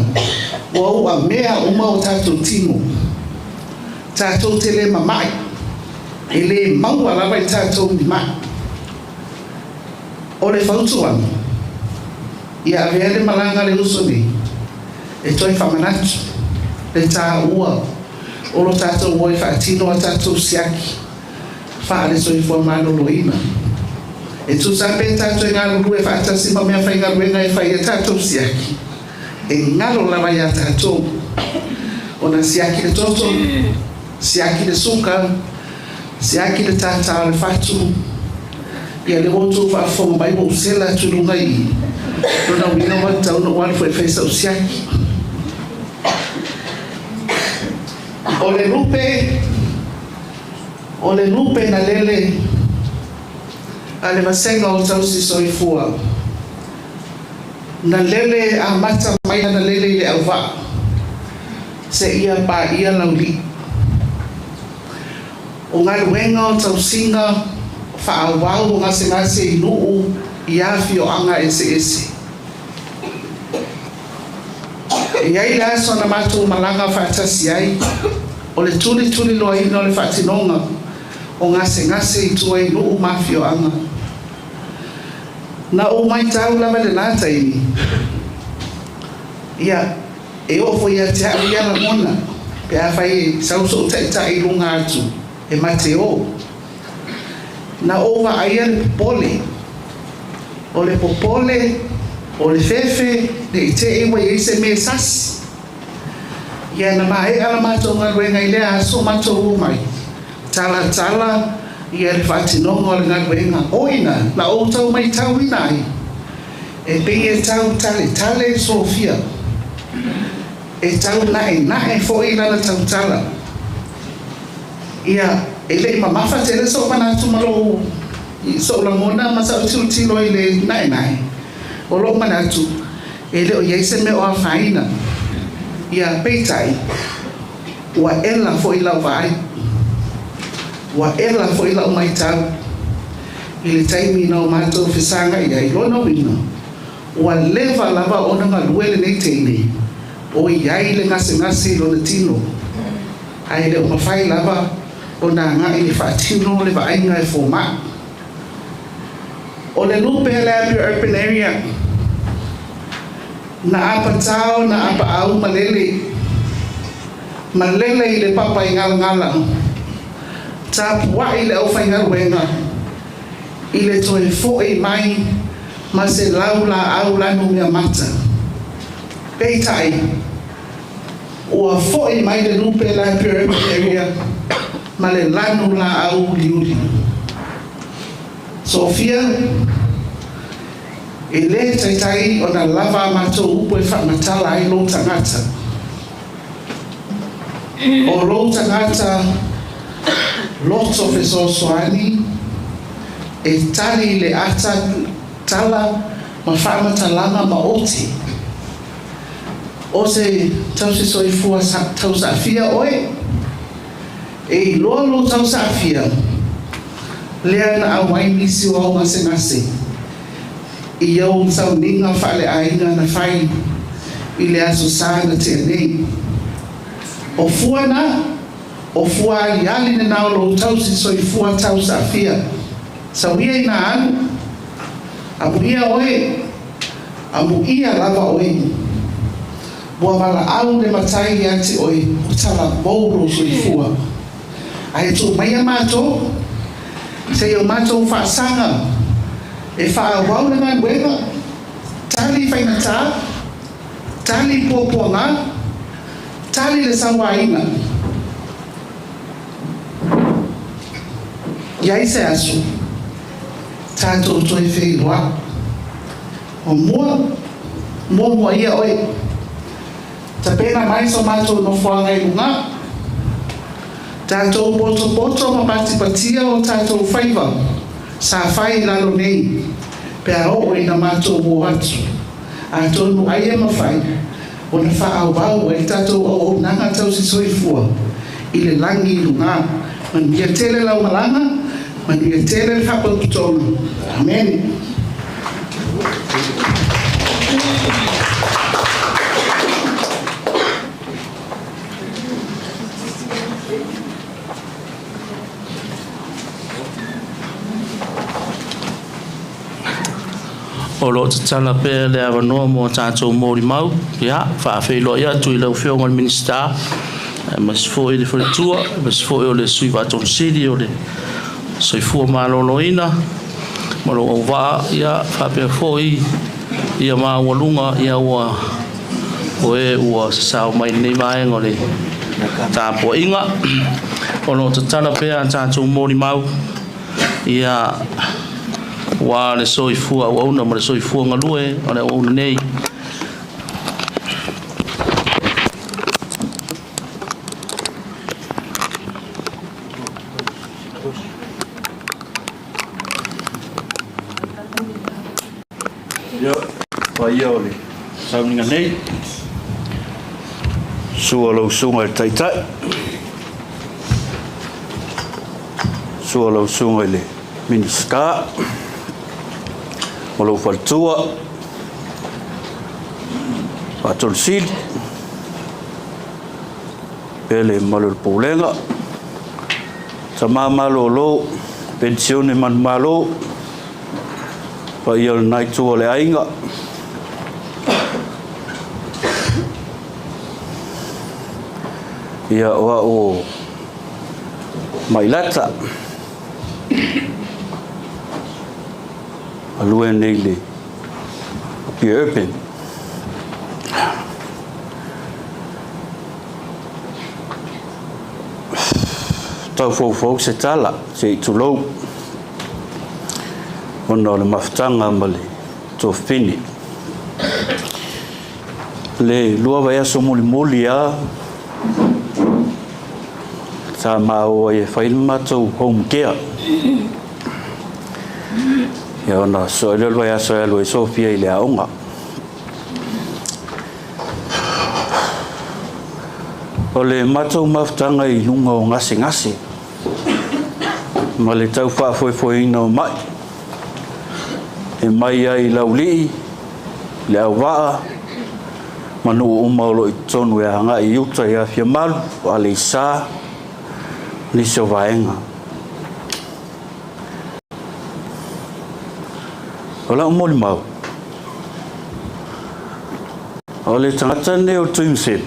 S3: ua uamea uma o tatou tino. Tatou te le mamai, e le maua lava i tatou ni mai. O le fautuaga, ia avea le malaga a le uso nei e toe faamanatu le taua o lo tatou o e faatino a tatou siaki faale-soifua maloloina. E tusa pe tatou e galulue faatasi ma meafaigaluega e fai a tatou siaki, e galo lava iā tatou ona siaki le toto, siaki le suka, siaki le tātā o le fatu. Ia lea ua outou faafofoga mai ua ou sela atu i luga i i. Lona uiga ua tatau ona ou alu foi e fai sau siaki. O le lupe, o le lupe na lele a le vasega o tausi soifua. Na lele amata mai lana lele i le auvaa seia paia laulii. O galuega o tausiga faaauau o gasegase i nuu i afioaga eseese. E i ai le aso na matou malaga faatasi ai, o le tulituliloaina o le faatinoga o gasegase i tua i nuu ma afioaga. Na ou matau lava i lena taimi, ia, e oo foi ia te au ia lagona, pe afai e sau sou taitai i luga atu, e ma te o. Na ou vaaia le popole, o le popole, o le fefe, ne i te i ua i ai se mea e sasi. Ia, na maea la matou galuega i lea aso matou omai, talatala ia le faatinoga o le galuega. O ina na ou tau matauina ai, e pei e tau taletale Sofia, e tau naenae foi lana tautala. Ia, e le i mamafa tele sou manatu ma lou, sou lagona ma sau tilotilo i le naenae. O lou manatu, e le o i ai se mea o afaina. Ia, peitai, ua ela foi lau vaai. Ua ela foi lau matau i le taimi na o matou fesagai ai. Lona uiga, ua leva lava ona galue lenei teine o i ai le gasegase i lona tino. Ae le o mafai lava ona agai e faatino le vaaiga e fomai. O le lupe a le Apia Urban Area, na apatao na apaau malele, malele i le papa i galagala, tapuai le aufaigaluega i le toe foi mai ma se laulaau lanumeamata. Peitai, ua foi mai le lupe la Apia Urban Area ma le lanu laau uliuli. Sofia, e lē taitai ona lava a matou upu e faamatala ai lou tagata. O lou tagata loto fesoasoani e tali i le ata tala ma faamatalaga maoti. O se tausisoifua tausaafia oe, e iloa lou tausaafia lea na auai nisi o au gasegase i ou sauniga faaleaiga na fai i le Aso Sa na tea nei. O fua na, o fua aliali lena o lou tausisoifua tausaafia. Sau ia ina alu, amuia oe, amuia lava oe. Ua valaau le Matai ia te oe, ua talavou lou soifua. Ae tuu maia matou, se i o matou faasaga e faaauau le galuega, tali faigata, tali puapuaga, tali le sauaina. I ai se aso, tatou toe feiloai. O mua, muamua ia oe. Tapena mai so matou nofoaga i luga. Tatou potopoto ma patipatia o tatou faiva sa fai i lalo nei, pe a oo ina matou o atu. Atonu ai e mafai ona faaauau ai le tatou auaunaga tausisoifua i le lagi i luga. Manuia tele lau malaga, manuia tele le faapotopotoga. Amene.
S1: O lo o tatala pea le avanoa mo a tatou molimau. Ia, faafeiloai atu i lau Afioga i le Minisita, aemaise foi le faletua, aemaise foi o le Sui Faatonu Sili o le Soifua Maloloina ma lou auvaa, ia faapea foi ia maualuga ia ua o e ua sasao mai i lenei vaega o le tapuaiga. O lo o tatala pea a tatou molimau, ia ua le soifua auauna ma le soifua galue o le auauna nei.
S4: Ia, paia o le sauniga nei, sua lau susuga i le Taitai, sua lau susuga i le Minisita ma lou faletua, Faatonu Sili, pele mamalu o le Pulega, tama malolo, penisione manumalo, paia o lena itu o le aiga. Ia, o au o Mailata, galue nei i le Apia Urban. Tau foufou se tala, se i tulou, ona o le mafutaga ma le tuafafine. Le lua vaiaso mulimuli lava, sa maua ai e fai le matou home care. Ia ona sosoo ai lea o le vaiaso e alu ai Sofia i le aoga. O le matou mafutaga i luga o gasegase ma le tau faafoefoeina o mai e mai ai i Laulii, le Auvaa. ma nuu uma o lo o i totonu e agai i uta i Afiamalu, Aleisa, nisi o vaega. O lau molimau, o le tagata lenei o le Tuimaseve,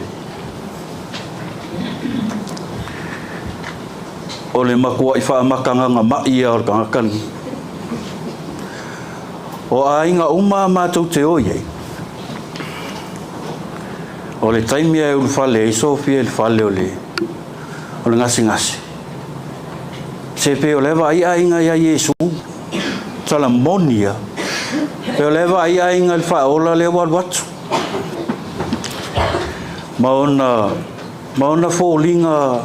S4: o le matuai faamatagaga mai ia o le tagata lenei. O aiga uma matou te o i ai, o le taimi e ulufale ai Sofia i le fale o le, o le gasegase, se pei o la e vaai aiga ia Iesu, tala moni ia, pei o la e vaai aiga i le faaola lea ua alu atu. Ma ona, ma ona foliga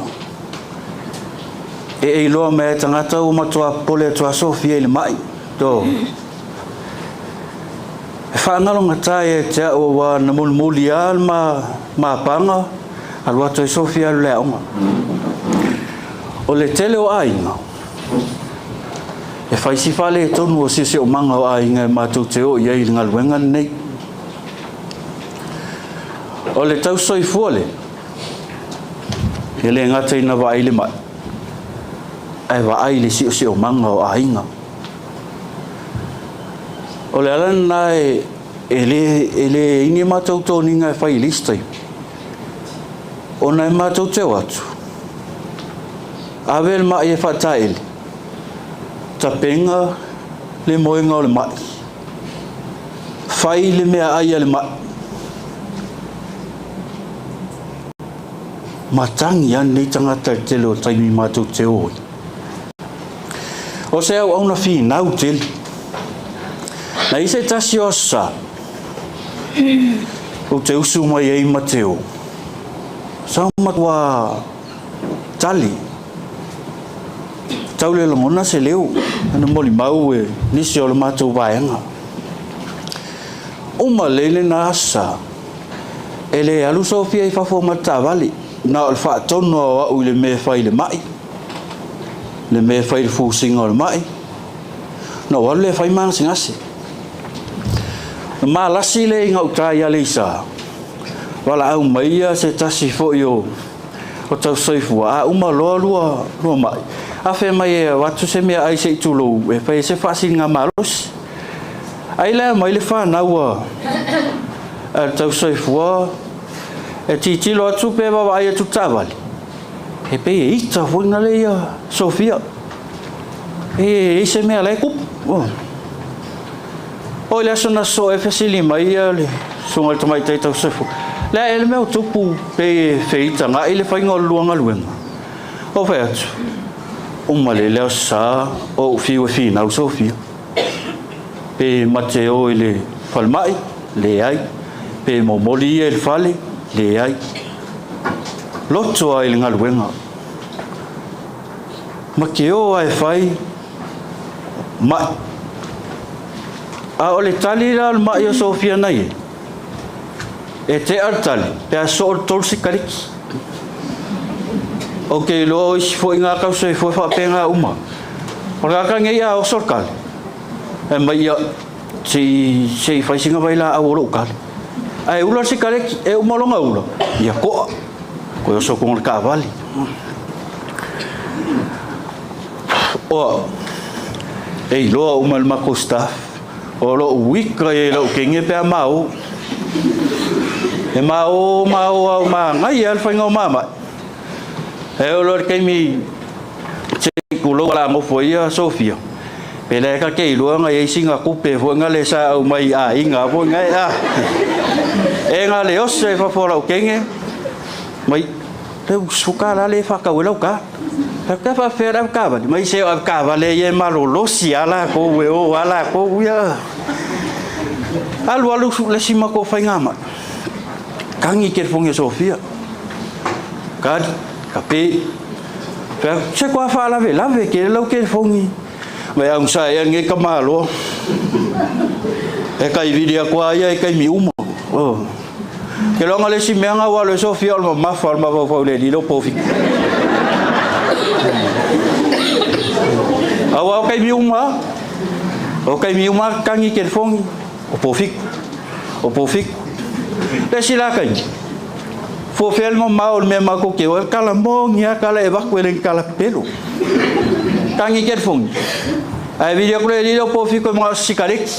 S4: e iloa mai ai tagata ua matua popole atu lava Sofia i le mai. To. E faagalogata ia te au aua na mulimuli lava le ma, mapaga alu atu ai Sofia alu i le aoga. O le tele o aiga, e fai si faaletonu o siosiomaga o aiga e matou te o i ai i le galuega lenei. O le tausoifua lea, e le gata ina vaai le mai, ae vaai le siosiomaga o aiga. O le ala lena e, e le, e le i ni matou toniga e fai i le isi taimi, ona e matou te o atu, ave le mai e faataele, tapena le moega o le mai, fai le meaai a le mai, matagi lava lenei tagata i le tele o taimi matou te o ai. O se auauna finau tele. Na i se tasi o aso sa, ou te usu mai ai ma te o. Sa matua tali. Tau le lagona se leo, na molimau e nisi o le matou vaega. Uma lelei lena aso sa, e le alu Sofia i fafo ma le taavale, na o le faatonu o au i le mea e fai i le mai, le mea e fai i le fusiga o le mai, na ou alu lea e fai ma gasegase. Na malasi lea i gauta i Aleisa, valaau mai ia se tasi foi o o tausoifua, a uma loa lua, lua mai, afe mai e avatu se meaai se i tulou e fai ai se faasiliga malosi. Ai lea mai le fanau a, a le tausoifua e tilotilo atu pe vaavaai atu i le taavale, e pei e ita foi na le ia Sofia. E i ai se mea la e tupu. Oh. O i le aso na sosoo ai fesili mai ia le susuga i le tamaitai tausoifua, Le a ea le mea o tupu pei e feitaga'i le faiga o le lua galuega? Ou fai atu, Uma lelei le aso sa o ou fiu e finau Sofia. Pe mate o i le falemai? Leai. Pe momoli ia i le fale? Leai. Loto lava i le galuega. Ma ke o lava e fai ma'i. A o le tali la o le ma'i o Sofia na i ai, e tea le tali pe a soo le tolu sikaleki. Ou te iloa o isi foi ngā tausoifua e faapena uma. O le aka nei a oso le kale, e mai ia, se i, se i fai sina vailaau o lou kale. Ae ula le sikaleki, e uma lona ula, ia koa, koe oso kuga le taavale. O au, e iloa uma e le matou staff, o lou ika ia i lau kenge pe a mao. E mao mao au manaia le faiga o mamai. E oo loa i le taimi se i tulou a nofo ia Sofia, pe le ka te iloa na iai sina tupe foi na le sa aumai i aiga foi na e a. E na le oso i fafo o lau kenge, mai Peu suka la le whakau e lau ka. Ka whawhea lau kawale. Mai se au kawale ia e malolosi a la kou e o a la kou ia. Alu alu su le sima ko whainga mai. Kangi ke fongi o Sofia. Ka, ka pe. Pea, se kua whaalave lave ke lau ke fongi. Mai au sa e nge ka maloa. E kai vili a kua ia e kai mi uma. Oh. Ke loga le isi mea nga ua alu ai Sofia o le mamafa o le mafaufau i le alii lea o Pofi. Aua o kaimi uma, o kaimi uma kagi kelefogi, o Pofiku, o Pofiku. Le isi la taimi, fua fea le mamao o le mea matou te o ai, o le tala moni lava tala e avatu e le ni tala pepelo. Tagi telefoni, ae vili atu le alii lea o Pofiko e manao i se sikaleti.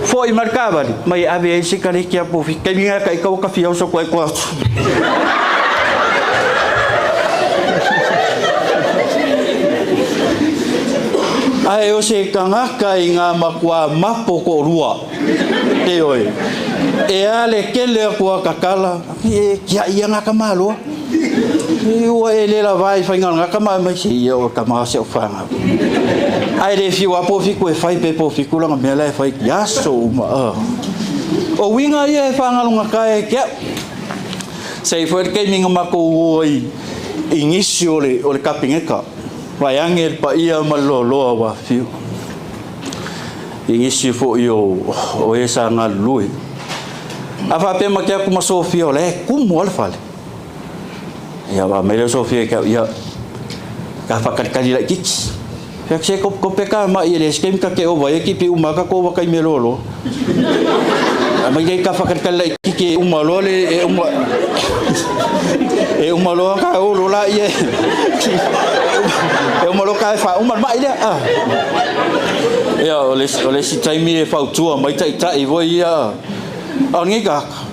S4: Foi mai le taavale, mai e ave ai le sikaleti a Pofiko. Taimi lena e taita ua ta fia oso atu ai i tua atu. Ae o se tagata i ngā matua mapo toalua, ioe, e a le tele atu a tatala, e tiai ia ngā tamaloa. Ua e le lava i faiga o lena tama mai se ia o tama se o whangau. Ae le fiu a Pōfiku e fai pe Pōfiku lana mea la e fai ki aso uma. O uiga ia e whangalonga e ke au. Se i foi le taimi na matou o ai i nisi o le Kapeneta, vaeane le paia ma le loaloa ua afifio. I nisi foi o e sa galulue. A faapea ma te atu ma Sofia o la e tumu lava le fale. Ia fai mai lea o Sofia ia te au, ia, ka faatalitali laitiiti. Fai atu, se kope ka mai e le isi taimi ta te ova ai e tipi uma lava tatou ova taimi e loaloa. Aumai lea ka faatalitali laitiiti e uma loa le, e uma, e uma loa ka olo laia e uma loa ka e faauma le mai lea. Ah. Ia, o le isi taimi e fautua mai taitai foi ia, a o lenei tagata,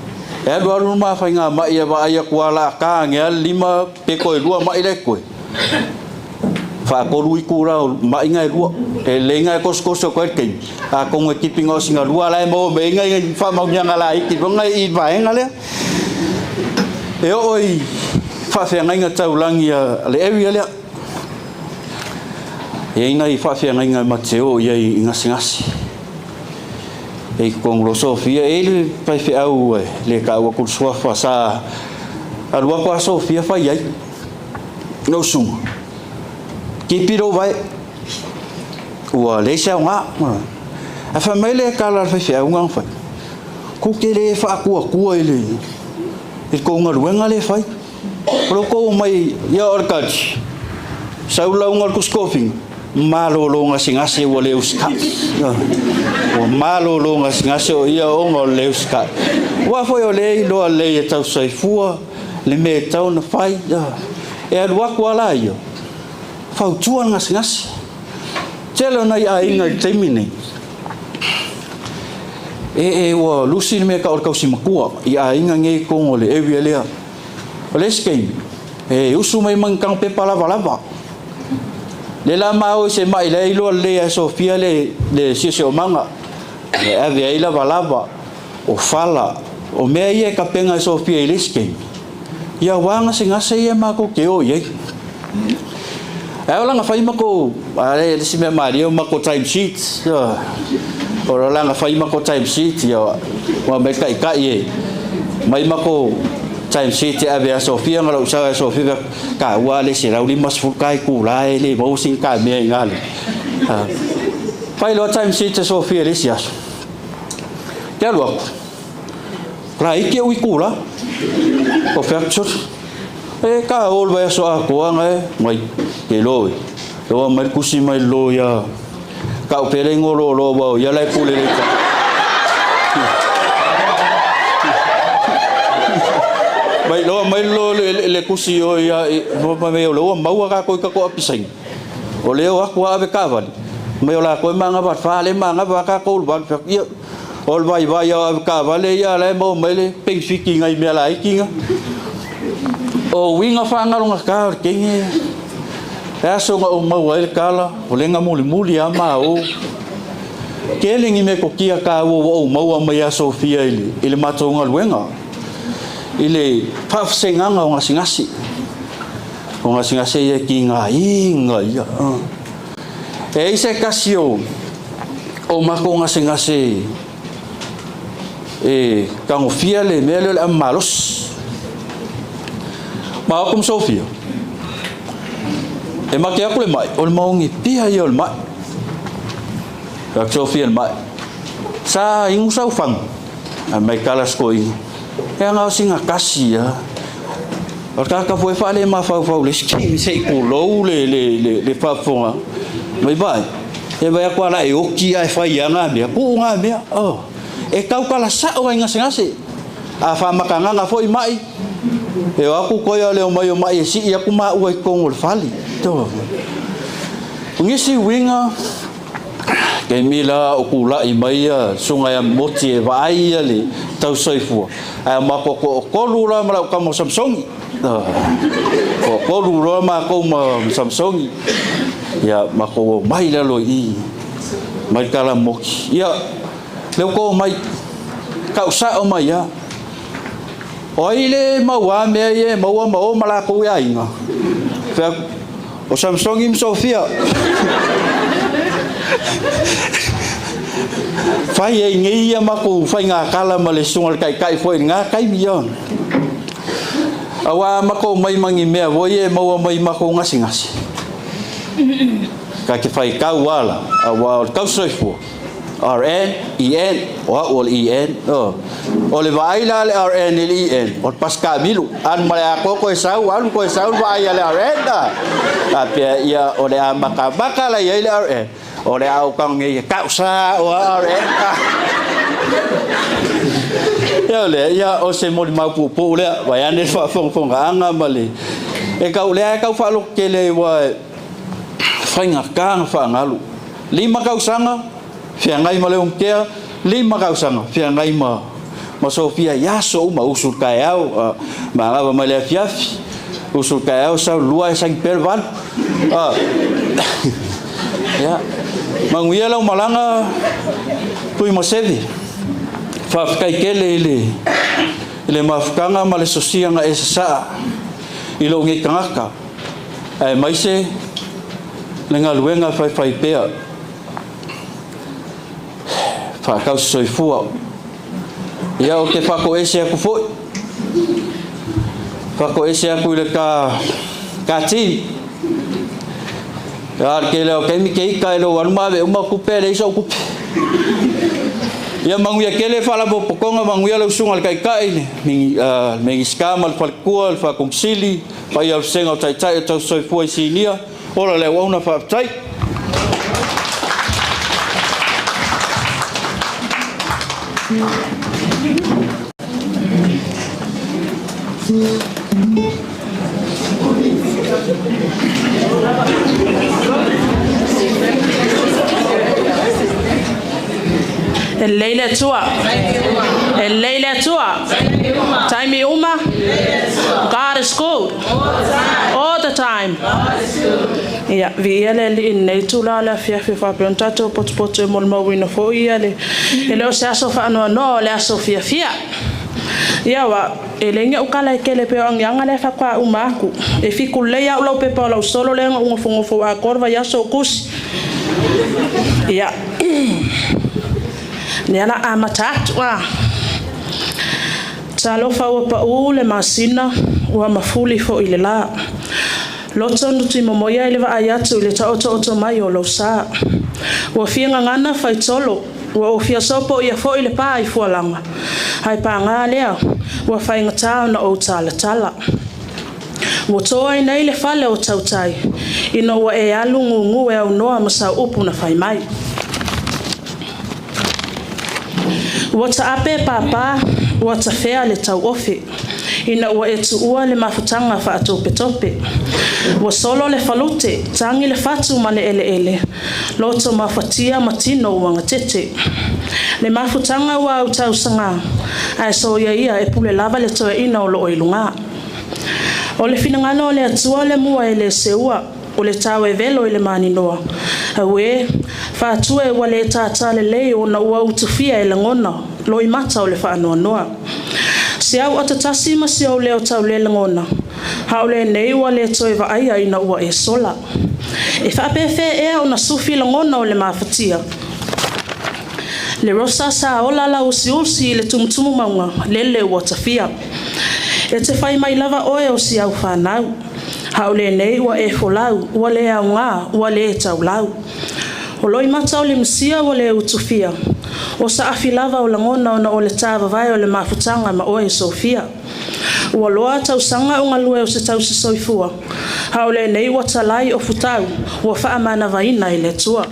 S4: E alualu ma faigamai e vaai atu a la ta ane a le lima pe toe lua mai la e toe. Faatolu itula o mai na e lua. E lelei na e tosotoso atu ai le taimi, atonu e tipi na o sina lua la e maua mai ai nai faamauniaga laiti foi na i le vaega lea. E oo i faafeagaiga taulagi a le area lea. E i ai nai faafeagaiga ma te o i ai i gasegase. E i totonu loa Sofia, e i ai le faifeau e le taua atu le suafa sa alu atu a Sofia fai ai. Lou susuga, tipi lou vae, ua leai se aoga. Ae fai mai le tala a le faifeau na fai, Ku te le faatuatua i le tou galuega lea e fai. O lo outou omai ia o le kati, sau lauga o le tusi tofiga, malolo gasegase ua le usitai. Ua malolo gasegase o ia ona o le le usitai. Aua foi o lea e iloa lelei e tausaifua le mea e tatau ona fai. E alu atu lava la ia, fautua le gasegase. Tele o nai aiga i le taimi lenei, e ua lusi le mea e tau o le tausi matua i aiga nei i totonu o le area lea. O le isi taimi, e usu mai ma ni tago pepa lavalava. Lea la ma o i se mai la e iloa lelei lava e Sofia le siosiomaga, e ave ai lavalava, o fala, o mea ia e tapena e Sofia i le isi taimi, ia aua gasegase ia matou te o i ai. Ae o lana fai matou, a le isi mea malie o matou time sheet, o lana fai matou time sheet, ia, ua mai taitai e, mai matou time sheet e ave ia Sofia ma lou sao ia Sofia, taua le 150 ka itula e le maua sina ta mea i ina le. Fai loa time sheet a Sofia i le isi aso. Te alu atu, laiti ou itula, o fea atu, E ka o le vaiaso atoa na e mai ke loe. Loa mai le tusi mai le loia. Kau pele ngo lo lo wau ia lai pule le ta. Mai loa mai lo le le tusi o ia mo mai o loa maua ka koi ka ko apisai. O leo aku a ave kavali. Mai o la koi manga va fa le manga va ka ko va ia O le vaivai a au taavale ia la e maua mai le penifiti i nai mea laiti na. O uiga faagalogata o le teine, le aso na ou maua ai le tala, o lea na mulimuli lava maou. Tele ni metotia taua ua ou maua mai ia Sofia i le matou galuega, i le faafesegaga o gasegase. O gasegase ia e tigaina ia. E i ai se tasi o matou gasegase e tagofia le mea lea o le amo malosi. Ma o atu ma Sofia, e mate atu le mai, o le maogi pia ia o le mai. Fai atu Sofia i le mai, sa inu sau fagu, ae mai tala si toeaina, e ana o sina tasi lava. O le tagata foi e faale-mafaufau i le isi taimi se i tulou le faafofoga mai vaai, e vaai atu lava e oti ae fai lava na mea, puu na mea. Oh. E tautala sa'o ai gasegase. A faamatagaga foi ma'i, e o atu toe a o le omai o ma'i e si'i atu maua i totonu o le fale. O nisi uiga, taimi la o tula'i mai le susuga ia Moti e vaai le tausisoifua, ae o matou toatolu la ma lau tama o Samasoni. Toatolu loa matou ma Samasoni, ia matou omai i lalo i i mai le Kalamoki. Ia, lea ua outou omai, tau sa'o mai lava. O ai le mauā mea ia e maua ma o ma latou i aiga? Fai atu, o Samasoni ma Sofia. Fai ai nei ia matou faigatala ma le susuga i le Taitai foi i lena taimi. Aua a matou omai ma ni mea foi ia e maua mai i matou gasegase, ta te faitau lava la, aua o le tausisoifua, RN, EN, o au o le EN. O le vaai la a le RN i le EN, o le pasicamilu. Alu ma le atoa toe sau, alu toe sau le vaai a le RN. Faapea ia o le a matamata la i ai le RN, o le a ou tago nei e tau sao a RN. Ia o lea, ia o se molimau puupuu lea, vaeane le faafogafogaaga ma le... E tau, lea e tau faalototele ai aua e faigata ona faagalu. 5 tausaga feagai ma Leomatea, 5 tausaga feagai ma Sofia i aso uma, usu i le taeao, manava mai le afiafi, usu i le taeao, sau le 2 ae saini pea le 8. Ia, manuia lau malaga Tuimaseve. Faafetai tele i le mafutaga ma le sosia na e sasaa i lou nei tagata, aemaise le galuega e faifai pea faatausi soifua. Ia, ou te faatoese atu foi, faatoese atu i le ta team. A o le tele o taimi te ita e lou alu ma ave uma tupe e leai sau tupe. Ia manuia tele faalapotopotoga, manuia lau susuga i le Taitai, le Minisita ma le Faletua, le Faakomisili, paia o le Vasega o Taitai o Tausisoifua i Sinia. Ola le auauna, faafetai.
S2: E lelei le Atua. E lelei le Atua. Taimi uma. God is good. All the time. Ia, viia le Alii i lenei itula o le afiafi ua faapea ona tatou potopoto e molimauina foi ia le, e le o se aso faanoanoa o le aso fiafia. Ia aua, e leai ni au tala e tele pei o agiaga lea faatoa uma atu. E fitu lelei au lau pepa o lau solo lea na ou nofonofo atoa le vaiaso o tusi. Ia, lea la amata atu. Ah. Talofa ua pau le masina, ua mafuli foi le la. Loto nutuimomoia i le vaai atu i le taotooto mai o lou sa. Ua fia gagana faitolo, ua ou fia sopoia foi le pa i fualaga, ae paga lea, ua faigata ona ou talatala. Ua to ai nei le fale o tautai, ina ua e alu gugu e aunoa ma sau upu na fai mai. Ua taape papa, ua tafea le tauofe, ina ua e tuua le mafutaga faatopetope. Ua solo le falute, tagi le fatu ma le eleele, loto mafatia ma tino ua gatete. Le mafutaga ua autausagā, ae soia ia e pule lava le toeaina o loo i lugā. O le finagalo o le Atua le mua e le seua, o le tao e velo i le maninoa. Auē, faatue ua le tātā lelei ona ua utufia e lagona loimata o le faanoanoa. Se au atatasi ma si ou leo taulelagona, a o lenei ua le toe vaaia ina ua e sola. E faapefea ea ona sufi lagona o le mafatia? Le rosa sa ola lauusiusi i le tumutumu mauga, lele ua tafia. E te fai mai lava oe o si au fanau, a o lenei ua e folau, ua le aoga, ua le taulau. O loimata o le masia ua le utufia, o saafi lava o lagona ona o le tāvavae o le mafutaga ma oe Sofia. Ua loa tausaga o galue o se tausi soifua, a o lenei ua talai o futau, ua faamanavaina e le Atua.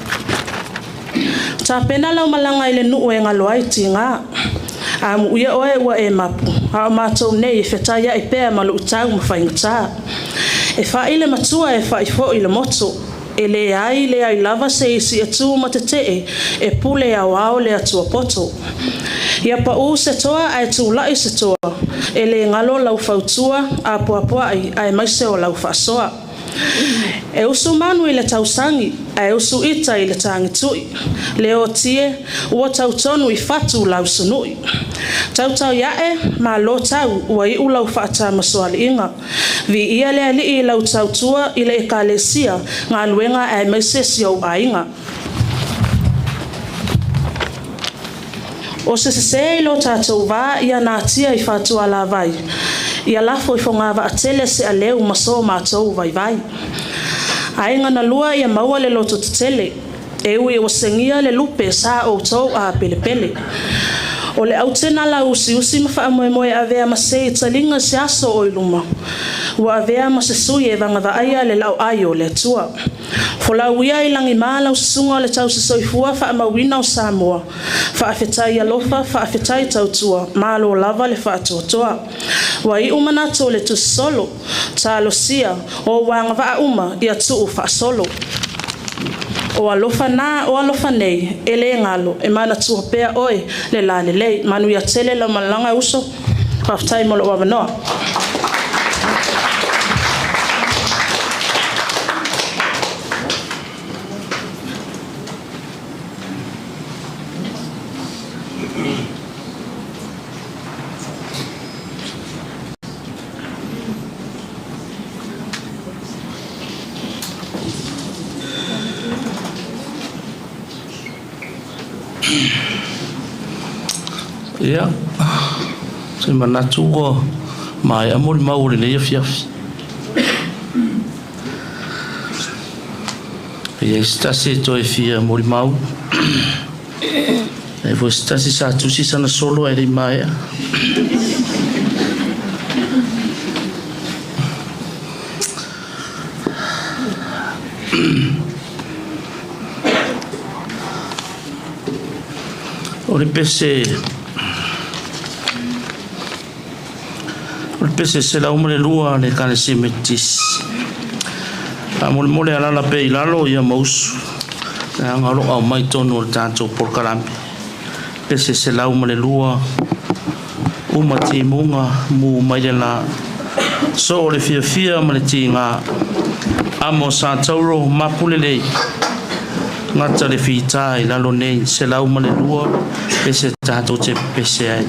S2: Tapena lau malaga i le nuu e galo ai tiga. Amuia oe ua e mapu, a o matou nei e fetaiai pea ma luitau ma faigata. E fai le matua e fai foi le moto, e leai leai lava se isi e tu ma tetee e pule aoao le Atua poto. Ia pau se toa ae tulai se toa, e le galo lau fautua apoapoai aemaise o lau faasoa. E usu manu i le tausagi ae usu ita i le tagitui. Leotie ua tautonu i fatu lau sunui. Tautai ae, malo tau ua iu lau faatamasoaliiga. Viia le Alii i lau tautua i le Ekalesia, galuega aemaise si ou aiga. O se sesē i lo tatou va ia natia i fatualavai, ia lafo i fogavaatele se aleu ma so matou vaivai. Aiga na lua ia maua le loto tetele, e ui ua segia le lupe sa outou apelepele. O le aute lau usiusi ma faamoemoe e avea ma se i taliga se aso o i luma, ua avea ma se sui e vagavaaia le laoai o le Atua. Folau ia i lagima lau susuga o le tausisoifua faamauina o Samoa, faafetai alofa, faafetai tautua, malo lava le faatoatoa. Ua iu manatu o le tusisolo, talosia o ou agavaa uma ia tuu faasolo. O alofa na o alofa nei, e le galo, e manatua pea oe le lalelei. Manuia tele lau malaga uso, faafetai mo lou avanoa.
S1: Ia, se manatu ua maea molimau o lenei afiafi. E i ai se tasi e toe fia molimau. E foi se tasi sa tusi sana solo ae le i maea. O le pese O le pese 102 a le Ekalesia Metotisi. Faamolemole alaala pea i lalo ia ma usu, leaga o lo o aumai tonu o le tatou polokalame. Pese 102, uma timuga, mu mai le la. Soo le fiafia ma le tiga, amo sa tauro mapu lelei. Gata le fita i lalo nei, 102, pese tatou te pese ai.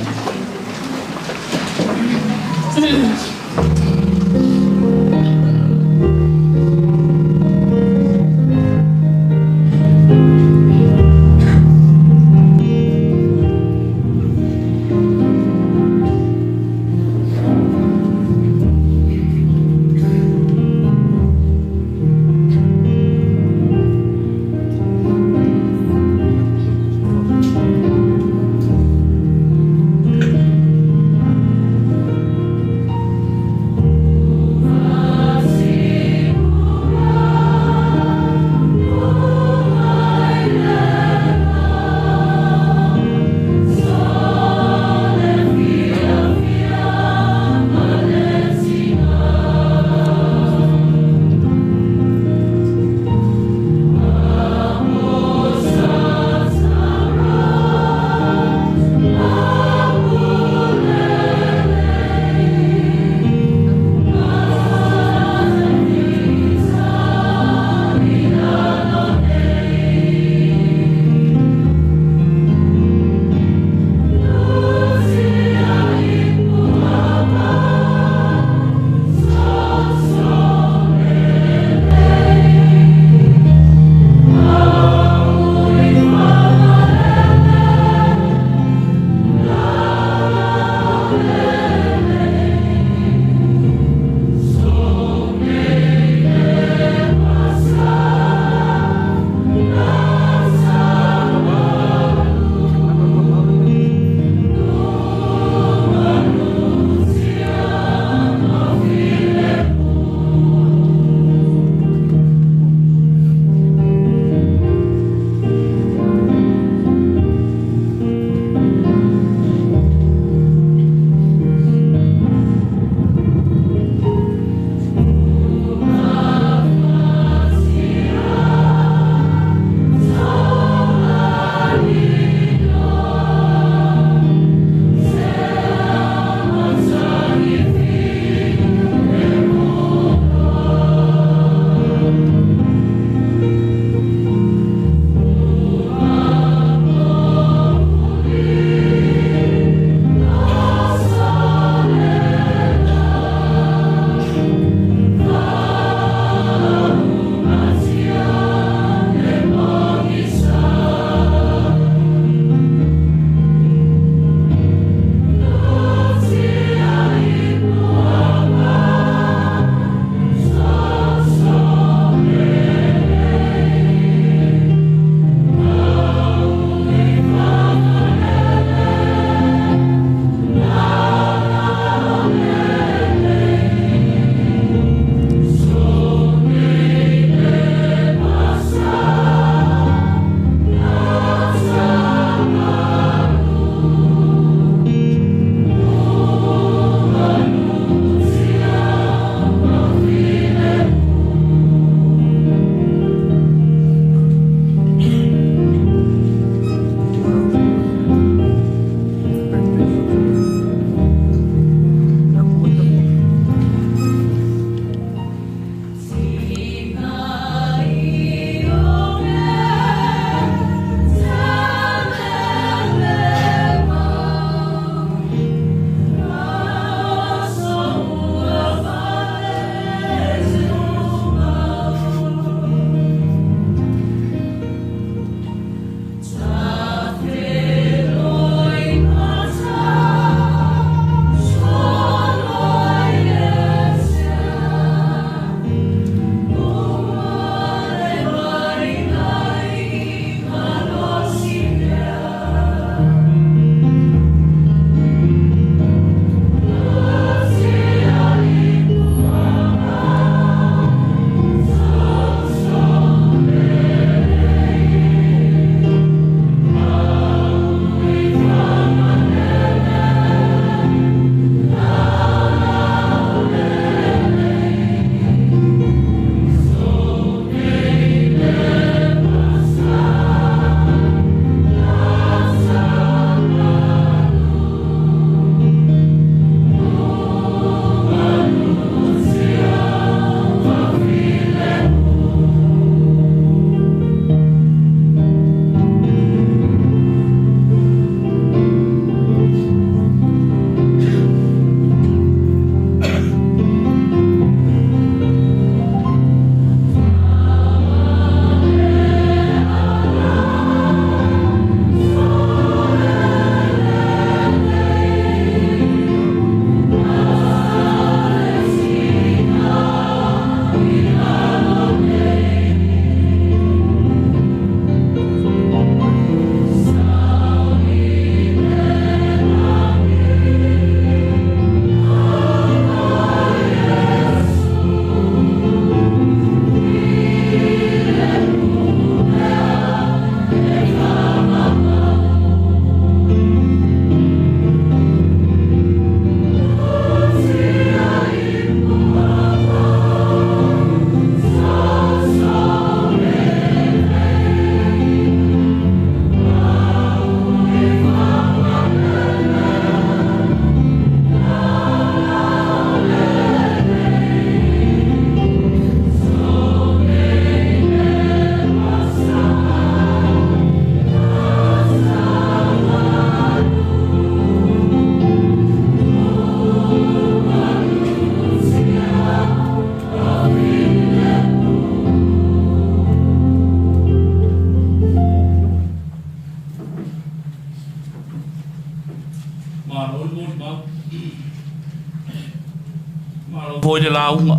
S1: Malo foi le lauga.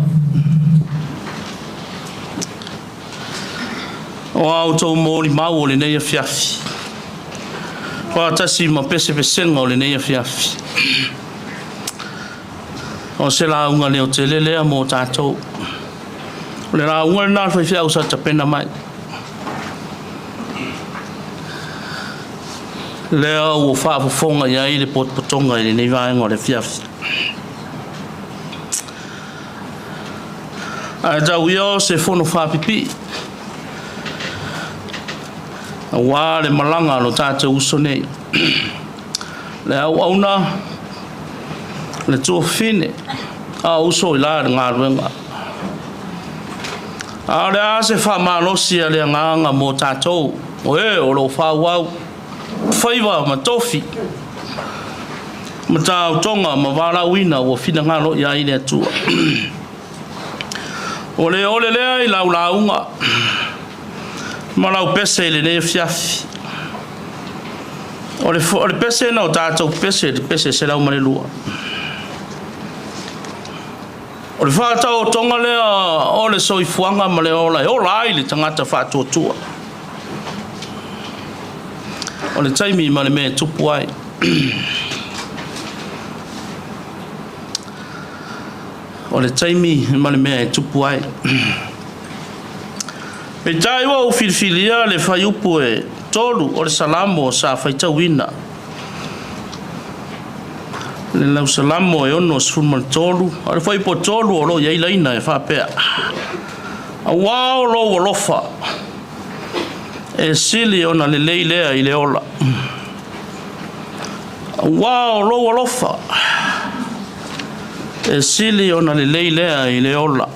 S1: O a outou molimau o lenei afiafi, faatasi ma pesepesega o lenei afiafi. O se lauga leotele lea mo tatou. O le lauga lena a le faifeau sa tapena mai. Lea ua faafofoga i ai le potopotoga i lenei vaega o le afiafi. Ae tau ia o se fono faapipii aua le malaga a lo tatou uso nei. Le auauna, le tuafafine, a o uso i la le galuega. A o le a se faamalosi a le agaga mo tatou, o e o lo o faaauau faiva ma tofi ma taotoga ma valaauina ua finagalo i ai le Atua. Ua le ole lea i lau lauga ma lau pese i lenei afiafi. O le, o le pese na o tatou pese, le pese 102. O le faataotoga lea o le soifuaga ma le ola e ola ai le tagata faatuatua. O le taimi ma le mea e tupu ai. O le taimi ma le mea e tupu ai. Peitai ua ou filifilia le fuaiupu e 3 o le Salamo sa faitauina. Le lau Salamo e 63, a o le fuaiupu e 3 o lo o i ai laina e faapea, Auā o lou alofa e sili ona lelei lea i le ola. Auā o lou alofa e sili ona lelei lea i le ola.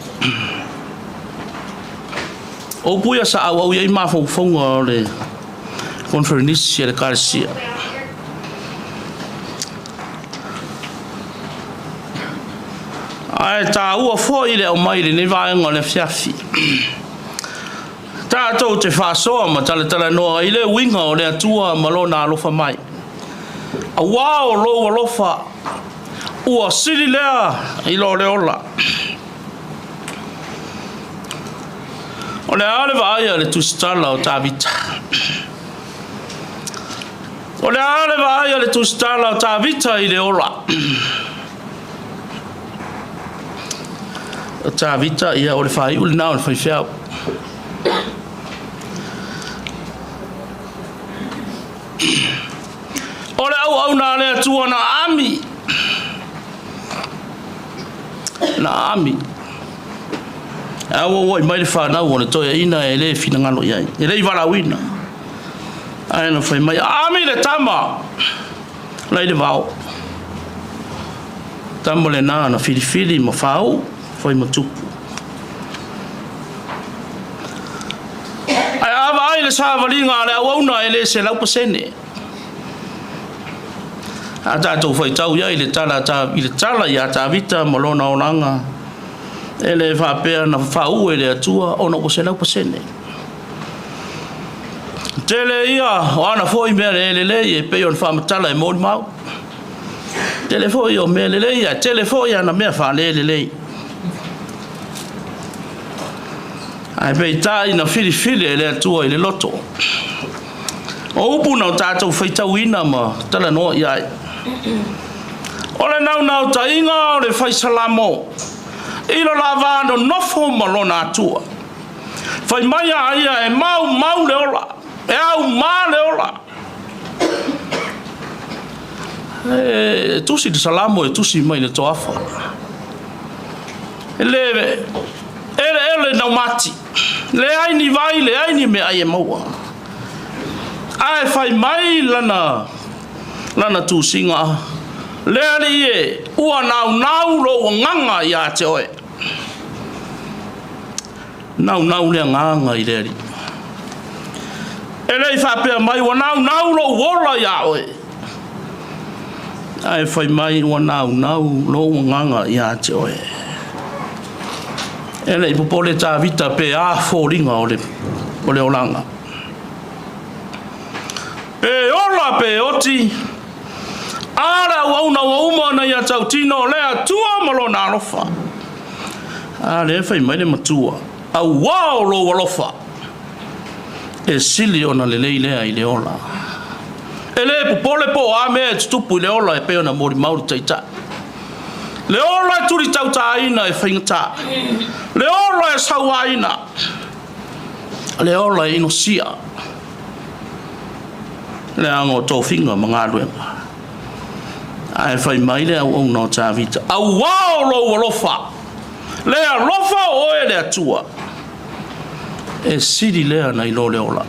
S1: O upu ia sa auau i ai mafaufauga o le koneferenisi a le Ekalesia. Ae taua foi le aumai i lenei vaega o le afiafi. Tatou te faasoa ma talatalanoa i le uiga o le Atua ma Lona alofa mai. Auā o lou alofa ua sili lea i lo le ola. O le a le vaai a le tusitala o Tavita? O le a le vaai a le tusitala o Tavita i le ola? O Tavita, ia, o le faaiu lena o le faifeau. O le auauna a le Atua na ami, na ami. A ua auai mai le fanau o le toeaina e le finagalo i ai, e le i valaauina. Ae na fai mai, ami le tama, lai le vao. Tama lena na filifili ma fāū, fai ma tupu. Ae a vaai le savaliga a le auauna e le 100%. A tatou faitau i ai i le tala, i le tala ia Tavita ma lona olaga, e le faapea na faauu e le Atua ona ua 100%. Tele ia o ana foi mea le lelei e pei ona faamatala e molimau. Tele foi o mea lelei ae tele foi ana mea faalelelei. Ae peitai na filifili e le Atua i le loto. O upu na o tatou faitauina ma talanoa i ai. O le naunautaiga o le fai Salamo i lo la va nonofo ma lona Atua. Fai mai a ia e maumau le ola, e aumā le ola. E tusi le Salamo e tusi mai le toafa. E le eleele naumati, leai ni vai, leai ni meaai e maua. Ae fai mai lana, lana tusiga, Le Alii e, ua naunau lou agaga ia te oe. Naunau le agaga i le Alii. E le i faapea mai ua naunau lou ola iā oe, ae fai mai ua naunau lou agaga ia te oe. E le i popole Tavita pe a foliga o le, o le olaga. Pe ola pe oti, a le auauna ua uma ona ia tautino le Atua ma lona alofa. A lea e fai mai le matua, Auā o lou alofa, e sili ona lelei lea i le ola. E le popole po o a mea e tutupu i le ola e pei ona molimau le Taitai. Le ola e tulitautaina e faigata, le ola e sauaina, le ola e inosia, leaga o tofiga ma galuega. Ae fai mai le auauna o Tavita, Auā o lou alofa, le alofa o oe le Atua, e sili lea nai lo le ola.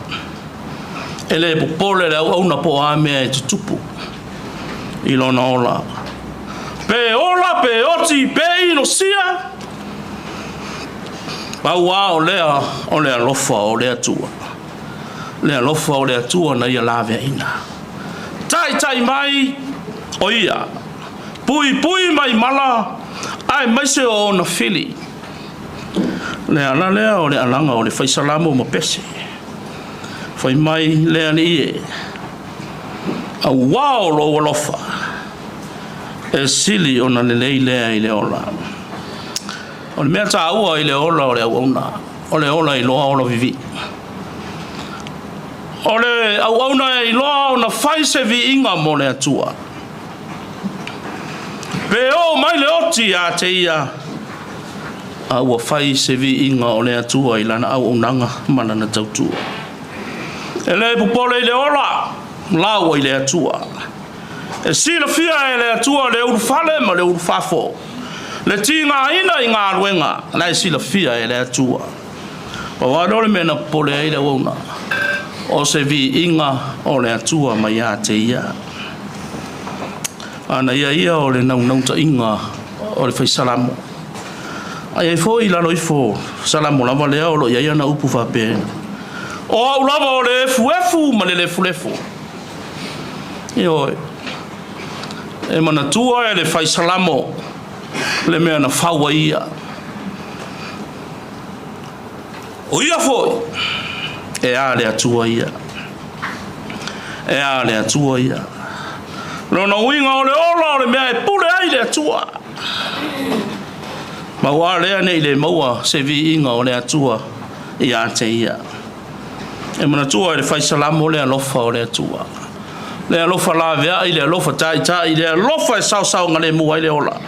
S1: E le popole le auauna po o a mea e tutupu i lona ola. Pe ola, pe oti, pe inosia, pau lava o lea o le alofa o le Atua. Le alofa o le Atua na ia laveaiina. Taitai mai o ia, puipui mai mala, aemaise o ona fili. Le ala lea o le alaga o le fai salamo ma pese. Fai mai le Alii e, Auā o lou alofa, e sili ona lelei lea i le ola. O le mea taua i le ola o le auauna, o le ola iloa ola vivii. O le auauna e iloa ona fai se viiga mo le Atua. Pe oo mai le oti ia te ia, a ua fai se viiga o le Atua i lana auaunaga ma lana tautua. E le popole i le ola, laua i le Atua. E silafia e le Atua le ulufale ma le ulufafo, le tigaina i galuega, la e silafia e le Atua. Pau lava lea o le mea na popole ai le auauna, o se viiga o le Atua mai ia te ia. A na ia ia o le naunautaiga o le fai salamo. A i ai foi i lalo ifo salamo lava lea o lo o i ai ana upu faapea, O au lava o le efuefu ma le lefulefu. Ioe. E manatua e le fai salamo le mea na fau ai ia. O ia foi, e a le Atua ia. E a le Atua ia. Lona uiga o le ola o le mea e pule ai le Atua. Ma ua lea nei le maua se viiga o le Atua ia te ia. E manatua e le fai salamo le alofa o le Atua. Le alofa laveai, le alofa taitai, le alofa e saosaogalemu ai le ola.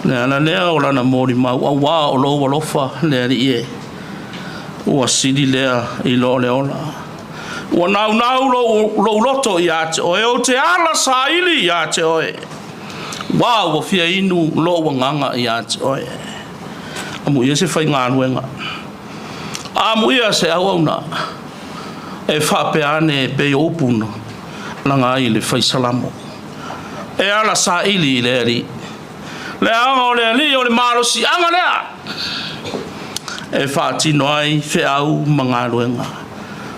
S1: Le ala lea o lana molimau, auā o lou alofa le Alii e, ua sili lea i lo le ola. Ua naunau lou loto ia te oe, ou te ala saili ia te oe. Ua ua fia inu lou agaga ia te oe. Amuia se faigaluega, amuia se auauna, e faapea ane e pei o upu na laga ai le fai salamo. E ala saili i le Alii. Leaga o le Alii o le malosiaga lea e faatino ai feau ma galuega.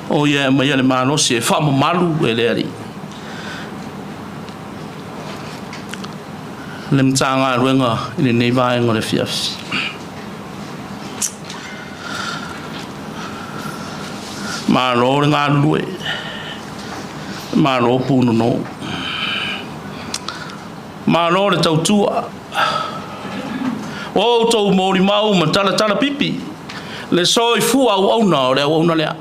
S1: O ia e aumaia le malosi e faamamalu e le Alii. Le Matagaluega i lenei vaega o le afiafi. Malo le galulue, malo punonou. Malo le tautua. O outou molimau ma talatala pipi le soifua auauna o le auauna lea.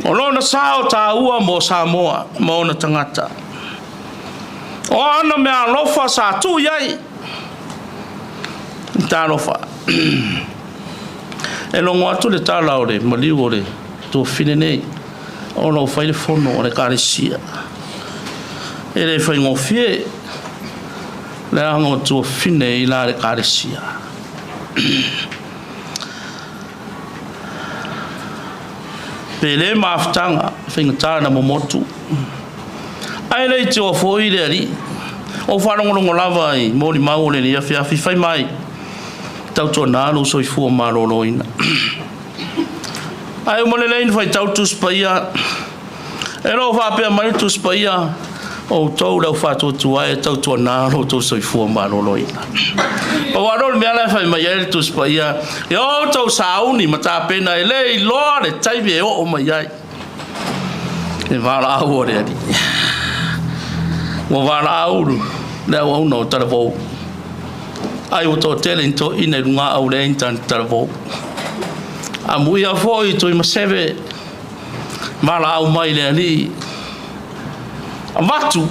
S1: O lona sao taua mo Samoa ma ona tagata. O ana mea alofa sa tuu i ai. Talofa. E logo atu le tala o le maliu o le tuafafine nei o lo o fai le fono o le Ekalesia. E le faigofie leaga o tuafafine i la le Ekalesia. Pe le mafutaga, faigata na momotu. Ae le itioa foi le alii. O faalogologo lava i molimau o lenei afiafi, fai mai, tautuana lou soifua maloloina. Ae uma lelei ona faitau le Tusi Paia. E le o faapea mai le Tusi Paia, outou le au faatuatua e tautuana lo outou soifua maloloina. Pau lava o le mea la e fai mai ai le Tusi Paia, ia outou sauni ma tapena e le iloa le taimi e oo mai ai. Le valaau a le Alii. Ua valaau le auauna o Talavou. Ai ua toatele ni toeaiina i luga ua leai ni tagata talavou. Amuia foi Tuimaseve, valaau mai le Alii, avatu,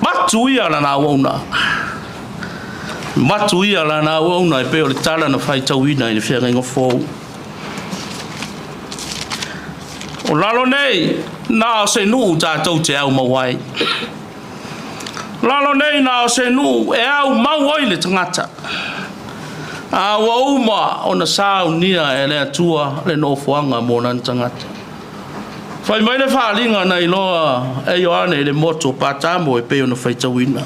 S1: avatu ia lana auauna, avatu ia lana auauna e pei o le tala na faitauina i le feagaiga fou. O lalo nei, na o se nuu tatou te au mau ai. O lalo nei na o se nuu e au mau ai le tagata. A ua uma ona saunia e le Atua le nofoaga mo lana tagata. Fai mai le faaaliga na iloa e Ioane i le motu o Patamo e pei ona faitauina.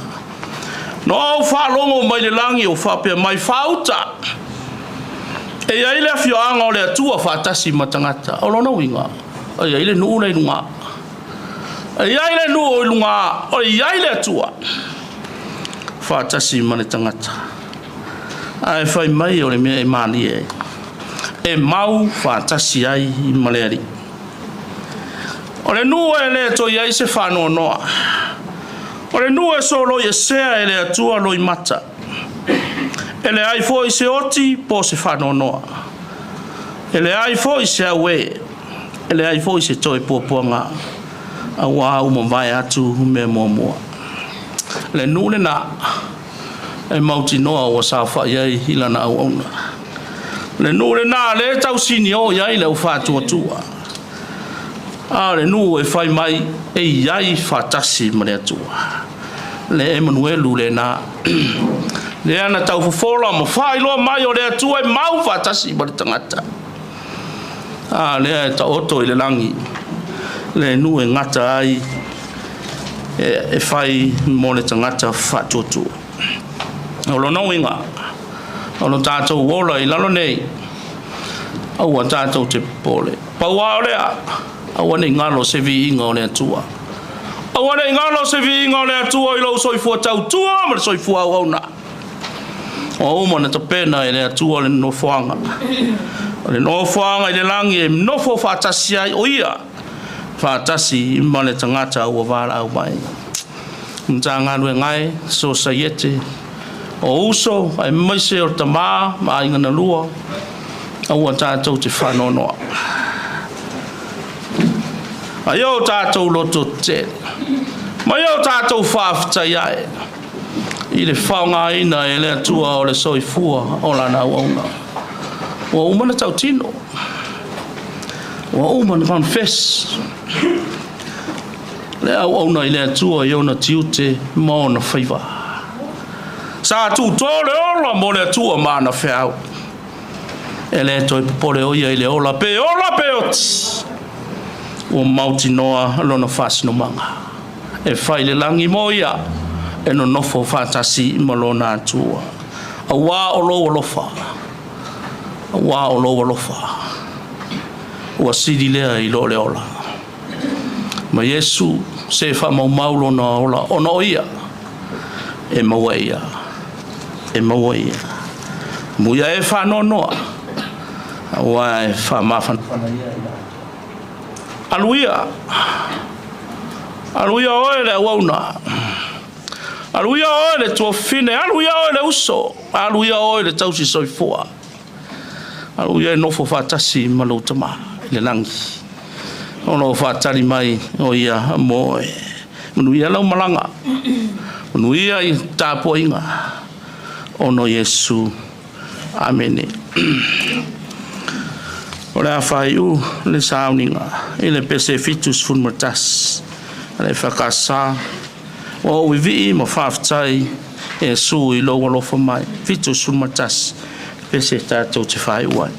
S1: Na ou faalogo mai le lagi o faapea mai, Faauta! E i ai le afioaga o le Atua faatasi ma tagata. O lona uiga, e i ai le nuu la i luga. E i ai le nuu i luga, o i ai le Atua faatasi ma le tagata. Ae fai mai o le mea e malie ai, e mau faatasi ai ma le Alii. O le nuu e le toe i ai se faanoanoa. O le nuu e soloiesea e le Atua loimata. E leai foi se oti po o se faanoanoa. E leai foi se auē, e leai foi se toe puapuaga, auā ua mavae atu mea muamua. Le nuu lena e mautinoa ua saofai ai i lana auauna. Le nuu lena lea e tausinio i ai le aufaatuatua, a o le nuu e fai mai e i ai faatasi ma le Atua. Le Emanuelu lena, lea na taufofola ma faailoa mai o le Atua e mau faatasi ma le tagata. A lea e taoto i le lagi le nuu e gata ai e fai mo le tagata faatuatua. O lona uiga, o lo tatou ola i lalo nei, aua tatou te popole. Pau lava o lea, aua ne i galo se viiga o le Atua. Aua ne i galo se viiga o le Atua i lou soifua tautua ma le soifua auauna. Ua uma ona tapena e le Atua le nofoaga. O le nofoaga i le lagi e nofo faatasi ai o Ia faatasi ma le tagata ua valaau mai. Matagaluega e, Sosaiete, o uso aemaise o tama ma aiga na lua, aua tatou te faanoanoa. Mai o tatou loto tetele, mai o tatou faafetai ae i le faaaogaina e le Atua o le soifua o lana auauna. Ua uma ona tautino, ua uma ona confess le auauna i le Atua i ona tiute ma ona faiva. Sa tuto le ola mo le Atua ma ana feau. E le toe popole o ia i le ola, pe ola pe oti. Ua mautinoa lona faasinomaga. E fai le lagi mo ia, e nonofo faatasi ma lona Atua. Auā o lou alofa, auā o lou alofa, ua sili lea i lo le ola. Ma Iesu, se faamaumau lona ola, ona o ia, e maua e ia, e maua e ia. Muia e faanoanoa, auā e faamafanafana ia i la. Alu ia, alu ia oe le auauna, alu ia oe le tuafafine, alu ia oe le uso, alu ia oe le tausi soifua. Alu ia e nofo faatasi ma lou tama i le lagi. O lo o faatali mai o ia mo oe. Manuia lau malaga, manuia i tapuaiga, ona o Iesu. Amene. O le a faaiu le sauniga i le pese 71 a le EFKS. Ua ou vivii ma faafetai Iesu i lou alofa mai. 71 pese tatou te faaiu ai.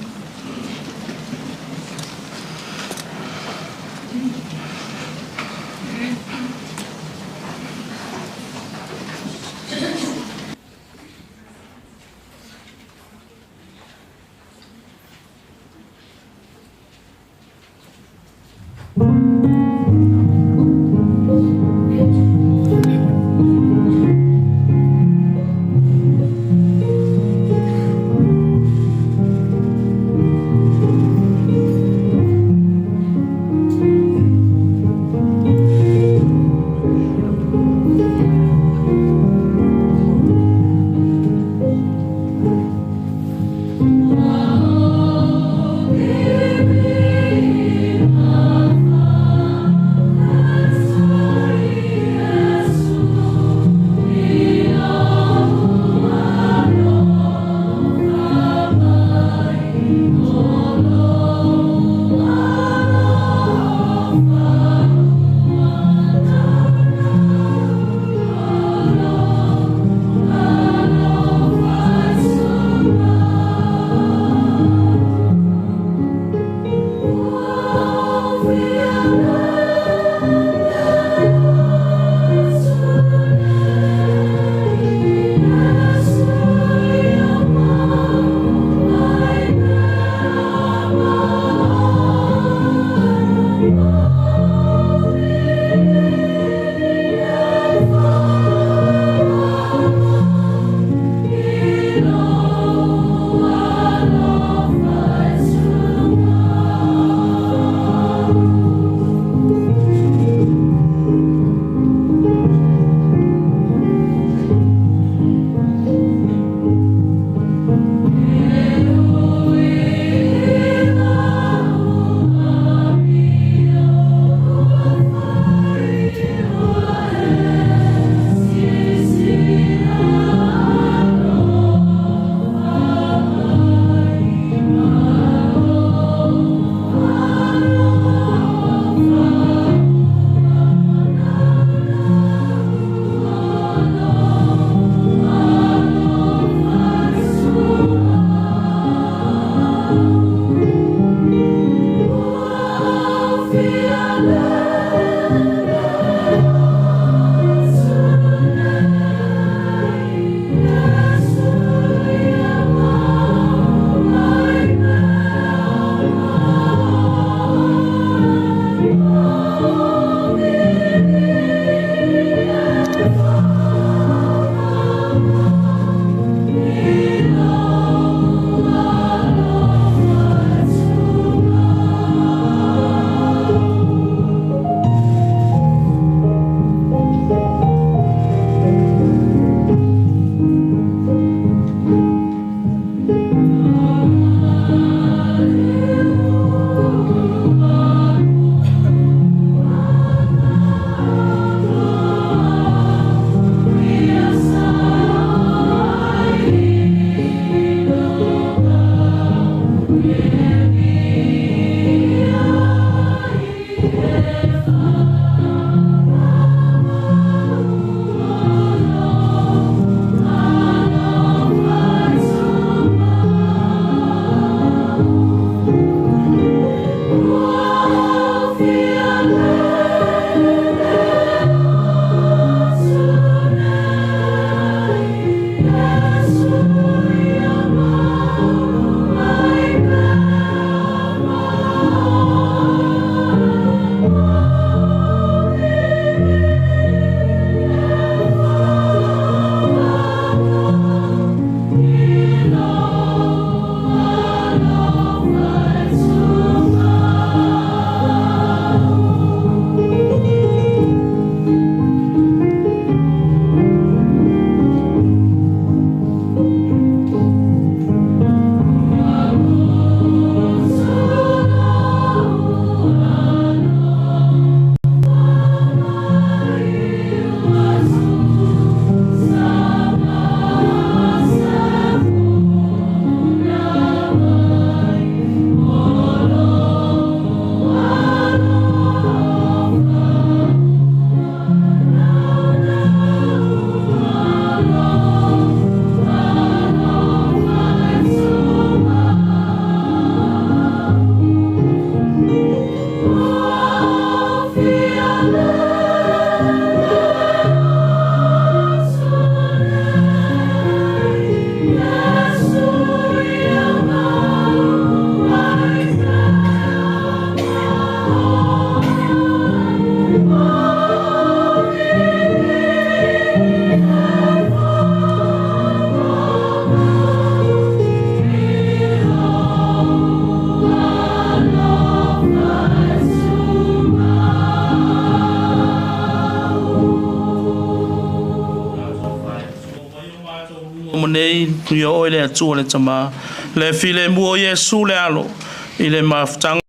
S1: Ma nei ia oe le Atua le Tama, le filemu o Iesu le Alo, i le mafutaga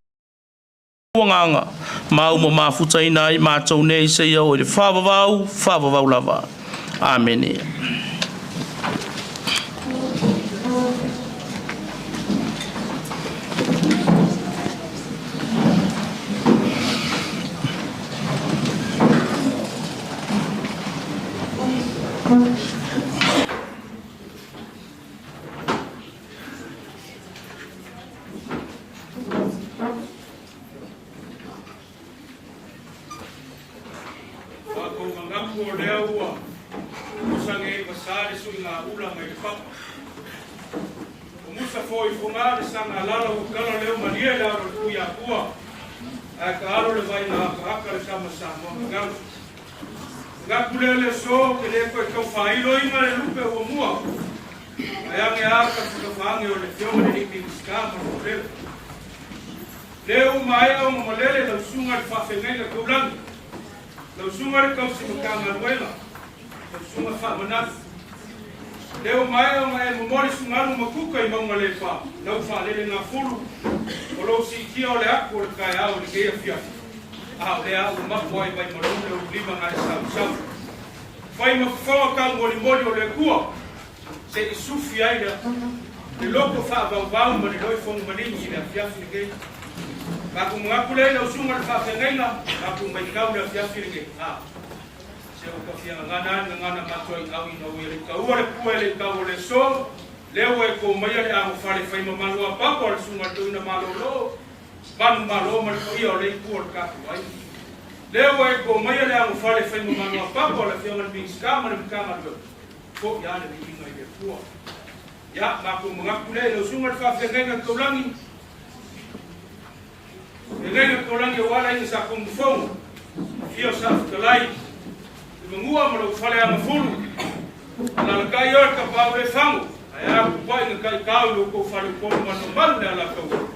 S1: Agaga, ma uma mafutaina ai matou nei seia oo i le faavavau, faavavau lava. Amene.
S5: Faatougagapu o lea ua musa nei vasa le suiga ula mai le papa. O musa foi foga le saga alala ua kala leo malie le alo le Tuiatua, ae ka alo le vai na haka le tama Samoa gagalu. Gapu lea le so ke le koe kau whailoina le lupe ua mua. Ae ange a ka whakafaange o le fioga le lipi miska ma le pulele. Leo maea o malele lau sunga le whaafengaina kaulangi. Lau sunga le kausi makanga lau sunga whaamanatu. Leo maea o e momoli sungalu makuka i maunga lepa, lau whaalele ngā fulu, o lau siitia o le aku o le kaeao o le keia fiafi. A o lea au mapu ai mai malou le ulima ngā le sau sau. Whai mafafawa ka moli moli o le kua, se isufi ai lea, le loko whaavauvau ma le loi fongu manini i le afiafi le kei. Maku mangaku le lau sunga le whaafengaina, maku maikau le afiafi le kei. A, se o ka fia ngana ni ngana matua i au ina ue le kaua le pua le kau o le so, leo e ko maia le aho whale whai mamalu a papa o le sunga tuina malolo, manu malo ma le paia o le ipu o le kapu ai. Leo e ko maia le aho whale whai mamalu a papa o le fionga le minska ma le mkanga leo. Ko ia le viinga i le pua. Ia, maku mangaku le lau sunga le whaafengainga kaulangi. Fengainga kaulangi o wala inga sa kumufong. Fio sa futalai. Le mangua ma lau whale a mafulu. Alalakai oe ka pau le fango. Ai a kupai nga kai kau lo ko whale upolu manu malu le ala kau.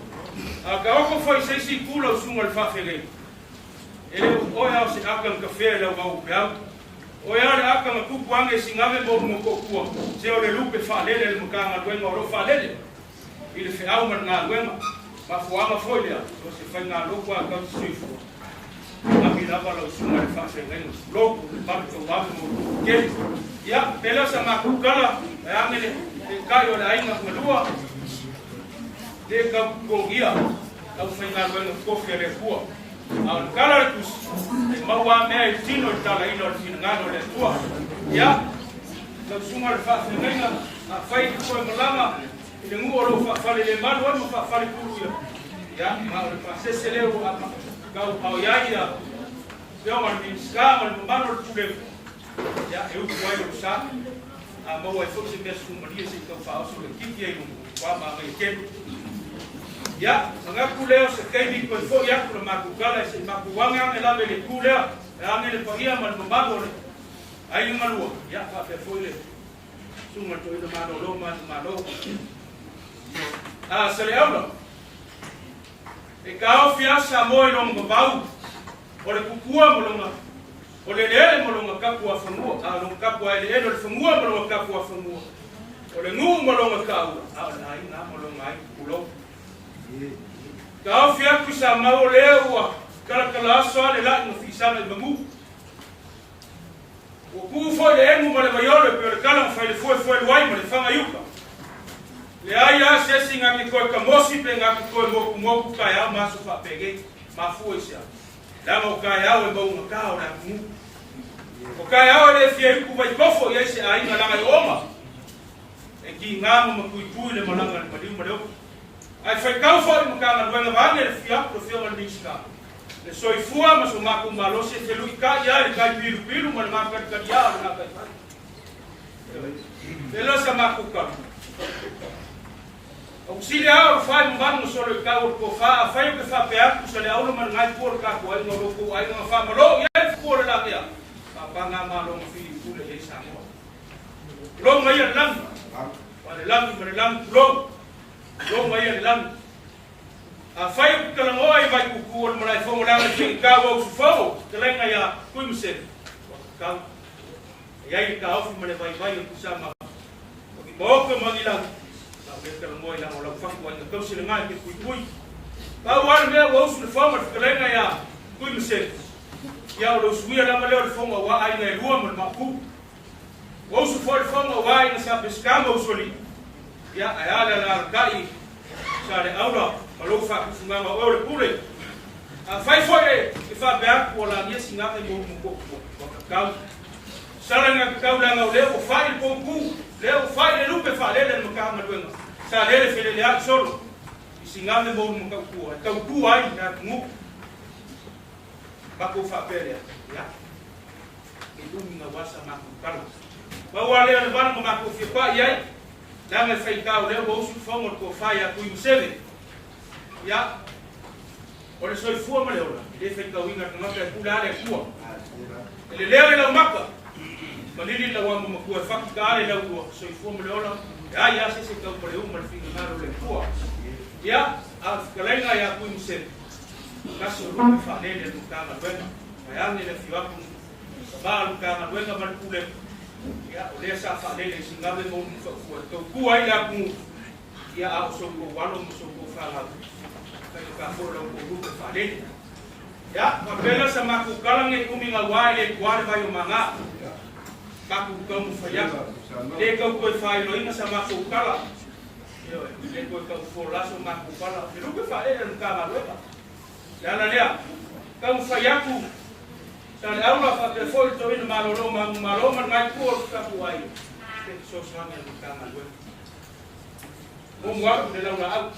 S5: A ka oko fai seisi kula o sunga le whaafengainga. E le oe au se aka nga kawhea le au au peau. Oe au le aka nga kupu ange singave mo mo ko kua. Se o le lupe whaalele le makanga luenga o lo whaalele. I le wheau ma ngā luenga. Ma fuanga foi lea. So se whai ngā loko a kau te suifua. Ami lava lau sunga le whaafengainga. Loko, malu tau wawe mo keli. Ia, pele sa ngā kukala. E ange le kai o le ainga ngalua. Le kau kongia. Au whai ngā luenga kofi a le kua. A o le kala le tusi. E maua mea i tino i tala ina o le finangano le tua. Ia, lau sunga le whaafengainga. A whai ki koe malanga. I le ngu o lo whaafale le malu ai ma whaafale kuru ia. Ia, ma o le pasese leo a kau pau ia ia. Peo ma le minska ma le mamano le pule. Ia, e utu ai o sa. A maua ai foi se mea sumaria se i tau whaoso le kiki ai lungu. Kwa ma ngai kelu. Ia, mangaku leo se keimi koe foi aku le maku kala e se maku wange ange lave le ku lea. E ange le paia ma le mamalo le ai ngalua. Ia, whaafea foi le sunga to ina malo lo manu malo. A sa le aula. E kao fiasa mo i longa mavau. O le kukua mo longa. O le lele mo longa kapu a fanua. A longa kapu a ele ele o le fanua mo longa kapu a fanua. O le ngu mo longa kaua. A o le ainga mo longa ai kulo. Kao fiaku sa mau o lea ua kalakala aso ale lai mo fisanga i mangu. O ku foi le emu ma le vaiolo e pe o le kala ma fai le fue fue luai ma le whanga iuka. Le ai a se si ngā ki koe kamosi pe ngā ki koe moku moku kai au maso whaapege, ma fue sia. Langa o kai au e maunga ka o le akungu. O kai au e le fia iku vai kofo i ai se ainga langa i oma. E ki ngā ma kui kui le malanga le maliu ma le oku. Ai whai kau fo i makanga luenga vange le fia le fia le miska. Le soifua ma so maku malosi e felui ka ia le kai pilu pilu ma le makari kari ia le ngā kai whai. Pela sa maku ka. O kusile au whai manu solo i kau o ko wha, a whai o ke wha pe aku sa le aulo man ngai pua le kako ai ngā loko ai ngā wha malo i ai fukua le laki a. Pa ngā malo ngā whiri pule hei Samoa. Lo mai a le langi. Pa le langi ma le langi pulo. Lo mai a le langi. A whai o ke kalangoa i vai kuku o le malai whongo langa te i kau au sufau, te lenga ia kui masele. Kau. Ia i ka ofi ma le vai vai o kusama. maoka ma lagi, lau le talanoa i laga o lau fatu aiga tausi lena e te puipui. Pau lava le mea ua usu le foga i le fetalaiga ia Tuimaseve, ia o le usuia lava lea o le foga aua aiga e lua ma le Maopu. Ua usu foi le foga aua aiga sa Peseta ma Usoalii, ia ae a le alaalatai Saleaula ma lou faatufugaga o oe o le pule. Afai foi e faapea atu ua lagia Siga'e mo Ulumotootua, ua tatau. Sala ina tatau leaga o lea ua fai le poutu, lea ua fai le lupe faalele a le Matagaluega, sa lele feleleai solo i Siga'e mo Ulumatautua e tautua ai le atunuu. Matou faapea lea, ia, e umi gaua sa matou tala. Pau lava lea o le vala na matou fia pai ai, leaga e faitau lea ua usu i fofoga o le tofa ia Tuimaseve. Ia, o le soifua ma le ola, e le faitauina e le tagata e pule lava le Atua. E lelea le laumata, malili le lauama matua e fati taale i lau soifua ma le ola, e ai lava se isi e tau paleu ma le finagalo o le Atua. Ia, a o le fetalaiga ia Tuimaseve, tasi o lupe faalele a le Matagaluega, vaeane le afio atu tama o le Matagaluega ma le Pulega, ia, o lea sa faalele i Sigave ma Ulumafaufua e tautua ai le atunuu. Ia a o so outou alo ma so outou fanau, faigata foi la outou lupe faalele. Ia, faapea lea sa matou tala nei umi gauā e le tuā le vai o Magā. Matou taumafai atu. E le tau toe faailoina sa matou tala. Ioe, e le toe tau fola so matou tala. Le lupe faalele a le Matagaluega. Le ala lea, taumafai atu sa le aula faapea foi le toeaina malolo manumalo ma le itu o le tapuai se fesoasoani a le Matagaluega. Mumu atu le laulaau.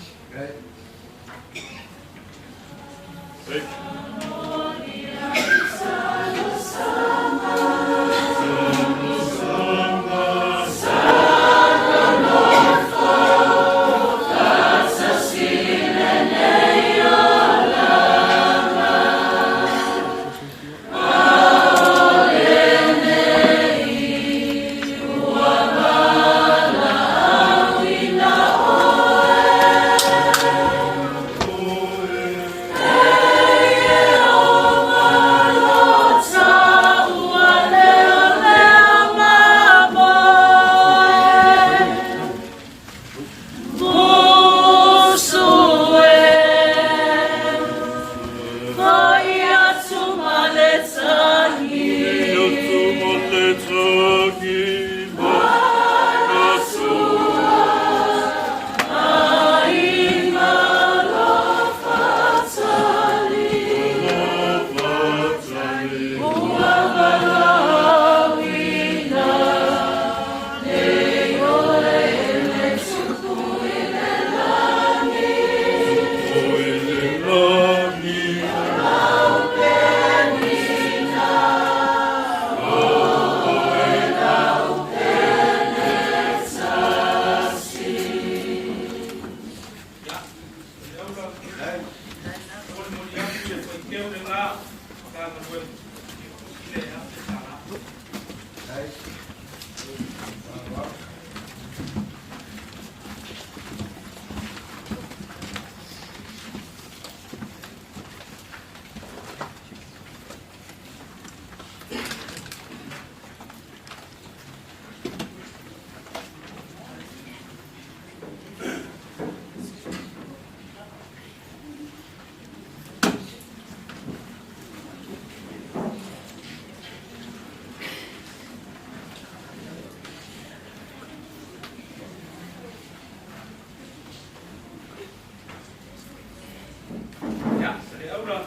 S5: Ia, Saleaula,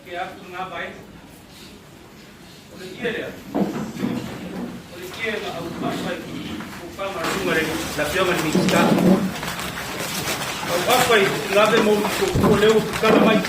S5: ke atu ngā vai. O le ie lea, o le ie na au afa i pāma lunga le la fioga le Minista. Au afa i ngave mo ko leo kala mai.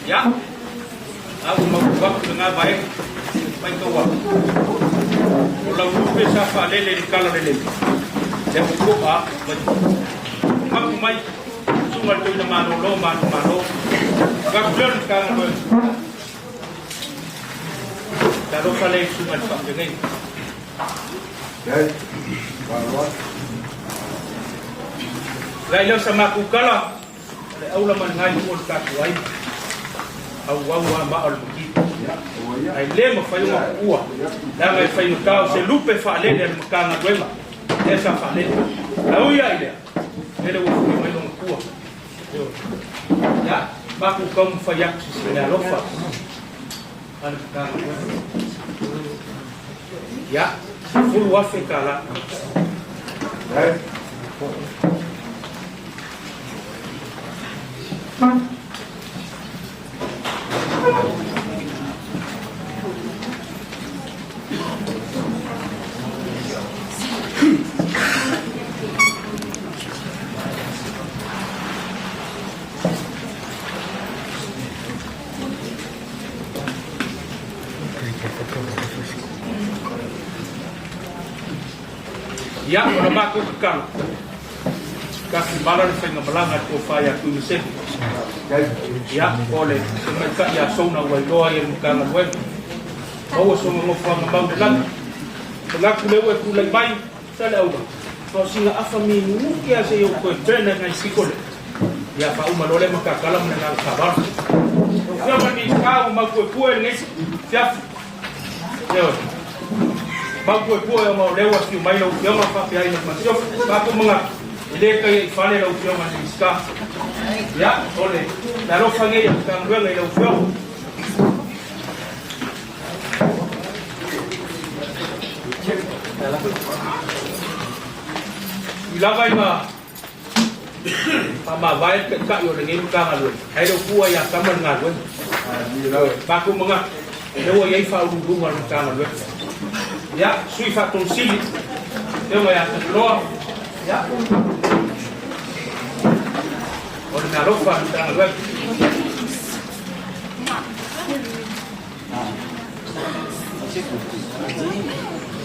S5: Ia, A ua mautu atu lena vaega matau atu, o lau lupe sa faalele i le tala lelei, lea ua to'a atu mai. Mapu mai, susuga i le toeaina malolo manumalo, avatu lea o le Matagaluega. Talofa lea i le susuga i le faafeagaiga. Lai lea o sa matou tala, O le aula ma le galuega o le tatou aiga, auau lava maa o le makita. Ae le mafai ona tuua, leaga e faigata o se lupe faalele a le Matagaluega lea sa faalele. Ae ui lava i lea, lele ua foi mai lona tua. Ia, matou taumafai atu i se meaalofa a le Matagaluega. Ia, $10,000. Ia, o le matou tatalo, Tasimala le faigamalaga a le tofa ia Tuimaseve. Ia, o le tamaitai ia Souna ua iloa ai e le Matagaluega. Maua sona nofoaga mau i le lagi. Manatu lea ua e tulai mai, Saleaula, na o sina afa minute lava se i ou toe turn ai nai pito lea. Ia, faauma loa lea matatala ma le agaga faaaloalo. Lau Afioga i le Minisita ua maupuepue i lenei afiafi. Ioe. Maupuepue ona o lea ua afio mai lau Afioga faapea ai ma le Masiofo. Matou manatu, e le taia i fale lau Afioga i le Minisita. Ia, o le meaalofa lenei a le Matagaluega i lau Afioga. Ui lava ina faamavae le Taitai o lenei Matagaluega, ae le o tuua ia Tama le galuega. Matou manatu, o lea ua i ai Faauluuluga o le Matagaluega. Ia, Sui Faatonu Sili, Afioga ia Taliloa, ia, o le meaalofa a le Matagaluega.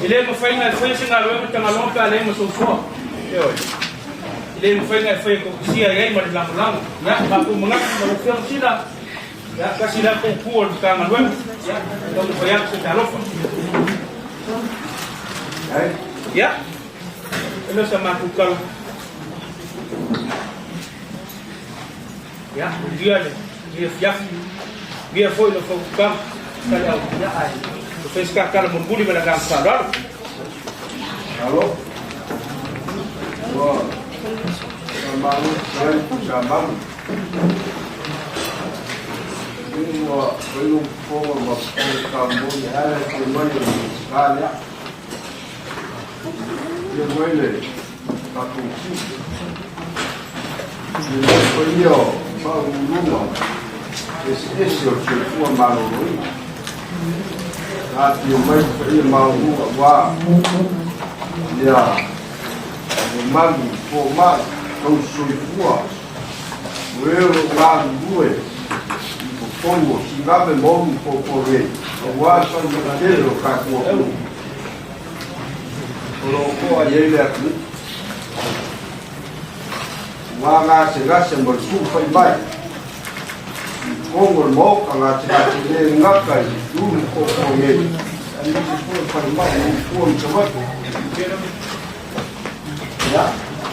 S5: E le mafai ona e faia se galuega Tagaloa pe a leai ma sou soa. Ioe. E le mafai ona e faia tokisia i ai ma le lagolago. Ia, matou manatu lau Afioga Sila, ia, tasi lea poupu o le Matagaluega. Ia, taumafai atu se talofa. Ia, e le o sa matou tala. Ia, manuia le afiafi, manuia foi lau fautuaga, Saleaula. Ia, ae ua fai se ta tala mulimuli ma le agaga faaaloalo.
S6: Malo. Ua faamalo fetalai Tuisamau. Ua fai lou fofoga ma fofoga ala e fia mai o le Minisita lea. Fia mai le tatou Chief. I le paia o faauluuluga eseese o le soifua maloloina. Sa afio mai le paia maualuga aua ia mamalu fomai tausisoifua o e o lo o galulue i totonu o Sigame ma Ulu Popole aua le faimea tele o tatou atunuu o lo o toa i ai le atunuu. Ua gasegase ma le tuufai mai i totonu o le Maota gasegase le gata i Ulu Popole nei, aemaise foi o le falemai i Tua ma Savaii. Ia,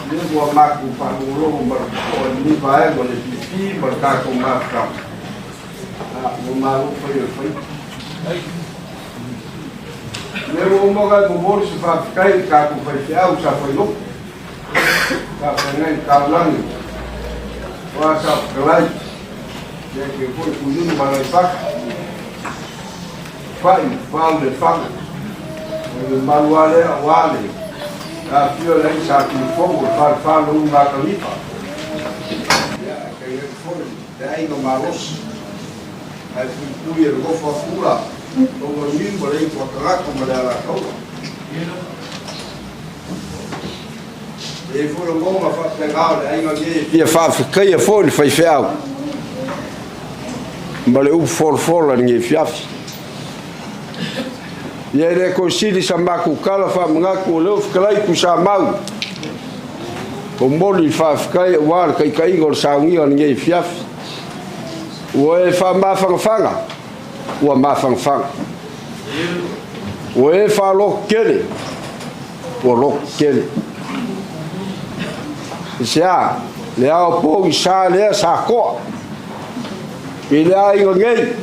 S6: lea ua matou faalogologo ma le totoa i lenei vaega o le PP ma le tatou mafutaga. Ua malo fai o le faiva. Lea ua uma ona e momoli se faafetai i le tatou faifeau sa fai lotu, sa feagai i le taulagi, aua sa fetalai, ia ke foi Tuiunu ma Aleipata, Fa'i, Fao le Faga, o le mamalu lava lea aua le afifio le aiga Sa Tuifogo, le Falefa o Ulu Makalifa, ia ae tainane foi le aiga malosi, ae puipui e le nofo a Pula, Touganui ma le ipu a tagata ma le Alataua. E i ai foi lagona faapena o le aiga nei e fia faafetaia foi le faifeau. Ma le upu folafola i lenei afiafi. Ia e le toe sili sa matou tala faamanatu o lea ua fetalai Tuisamau, momoli le faafetai aua le taitaiga o le saunia i lenei afiafi. Ua e faamafanafana, ua mafanafana. Ua e faalototele, ua lototele. Aisea? Le ao pogisa lea sa toa i le aiga nei,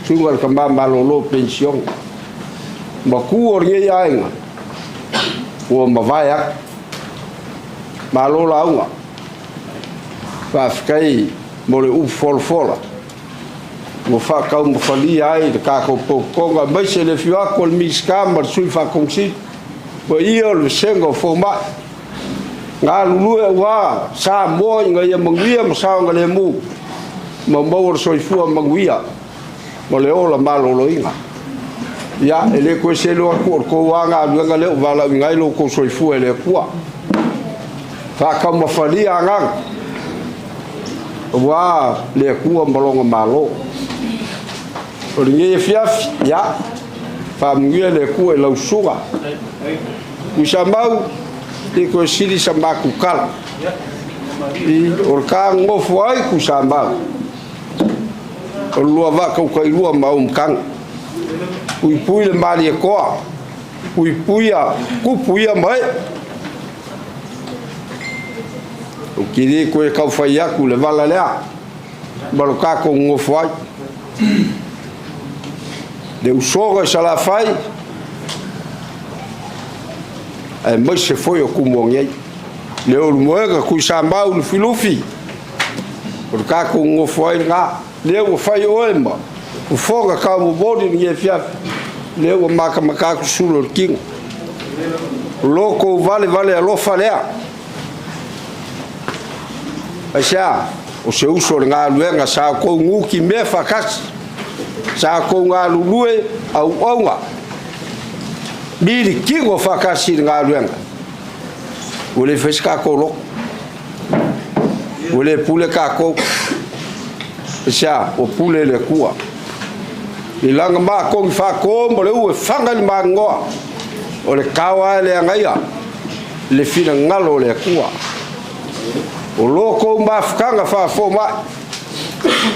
S6: susuga i le tama malolo penisione, matua o lenei aiga, ua mavae atu. Malo lauga. Faafetai mo le upu folafola ua faataumafalia ai le tatou potopotoga, aemaise le afio atu o le Minisita ma le Sui Faatonu Paia o le Vasega o Fomai, galulue aua Samoa ina ia manuia ma saogalemu, ma maua le soifua manuia ma le ola maloloina. Ia, e le toe selu atu o le tou lava galuega lea ua valaauina ai lo outou soifua e le Atua. Faataumafalia agaga aua le Atua ma lona Malo. O lenei afiafi, ia, faamanuia le Atua i lau susuga. Tuisamau, te toe sili sa matou tala. I, o le ta nofo ai Tuisamau, o le lua vaa tautailua ma Auimatagi. Puipui le Malietoa, puipuia tupu ia ma ee. Ou te le toe tau fai atu le vala lea ma lo tatou nonofo ai. Le usoga i Salafai, aemaise foi o Tumua nei. Le ulumoega Tuisamau Lufilufi, o le tatou nonofo ai lena. Lea ua fai oe ma fofoga taumomoli i lenei afiafi, lea ua matamata atu sulu o le tino. Lo tou valevale alofa lea. Aisea? O se uso o le galuega sa outou nutimea faatasi, sa outou galulue auauna, milikino faatasi i le galuega. Ua le fai se tatou loto, ua le pule tatou. Aisea? Ua pule le Atua. I lana matou faato ma le u e faga i le magoa, o le tao lava e le agaia le finagalo o le Atua. O lo tou mafutaga faafomai,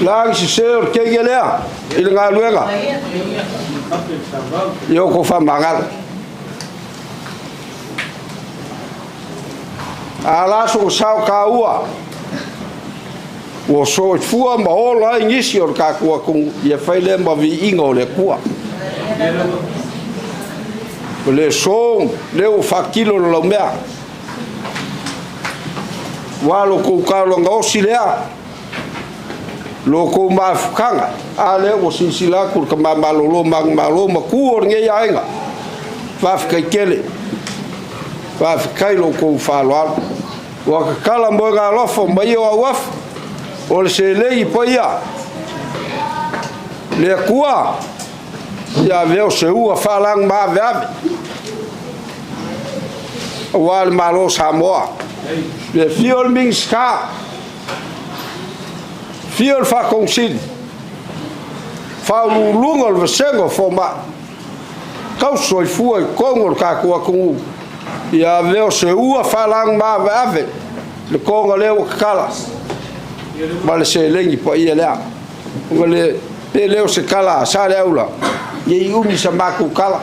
S6: lagi sese o le teine lea i le galuega, ia outou faamagalo. A la so sao taua, ua soifua ma ola ai nisi o le tatou atunuu, ia fai lea ma viiga o le Atua. O le aso lea ua faatilo le laumea, ua lo tou taulaga osi lea, lo tou mafutaga, a lea ua silasila atu le tama malolo manumalo matua o lenei aiga. Faafetai tele, faafetai lo tou faaaloalo. Ua tatala moega alofa mai o auafa, o le selei paia, le Atua, ia avea o se ua faalagi maaveave, aua le Malo o Samoa. Le afio o le Minisita, afio le Faatonu Faauluuluga o le Vasega o Fomai, tausi soifua i totonu o le tatou atunuu, ia avea o se ua faalagi maaveave le toga lea ua tatala ma le seleni paia lea. Ua le pe leo se tala sa le aula, nei umi sa matou tala,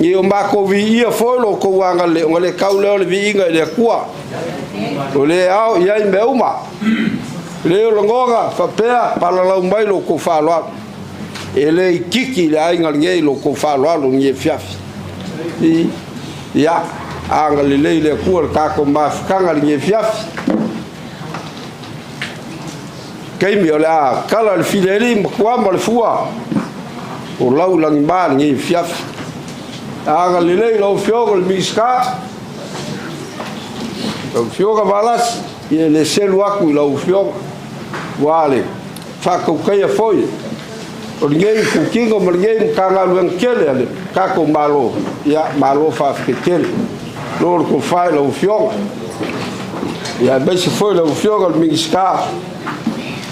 S6: nei o matou viia foi lo tou agalelei, ona le tau lea o le viiga i le Atua. O le ao i ai mea uma. Le o lagona faapea palalau mai lo tou faaaloalo. E le itiiti i le aiga lenei lo tou faaaloalo i lenei afiafi. Ia, agalelei le Atua i le tatou mafutaga i lenei afiafi. Taimi o le a tala le fileli ma tua ma le fua o lau lagima lenei afiafi. Agalelei lau Afioga i le Minisita, lau Afioga Valasi, ia le selu atu i lau Afioga, ua le faatautaia foi o lenei itutino ma lenei Matagaluega tele a le tatou Malo, ia malo faafetai tele. Lo le tofa i lau Afioga, ia aemaise foi lau Afioga i le Minisita.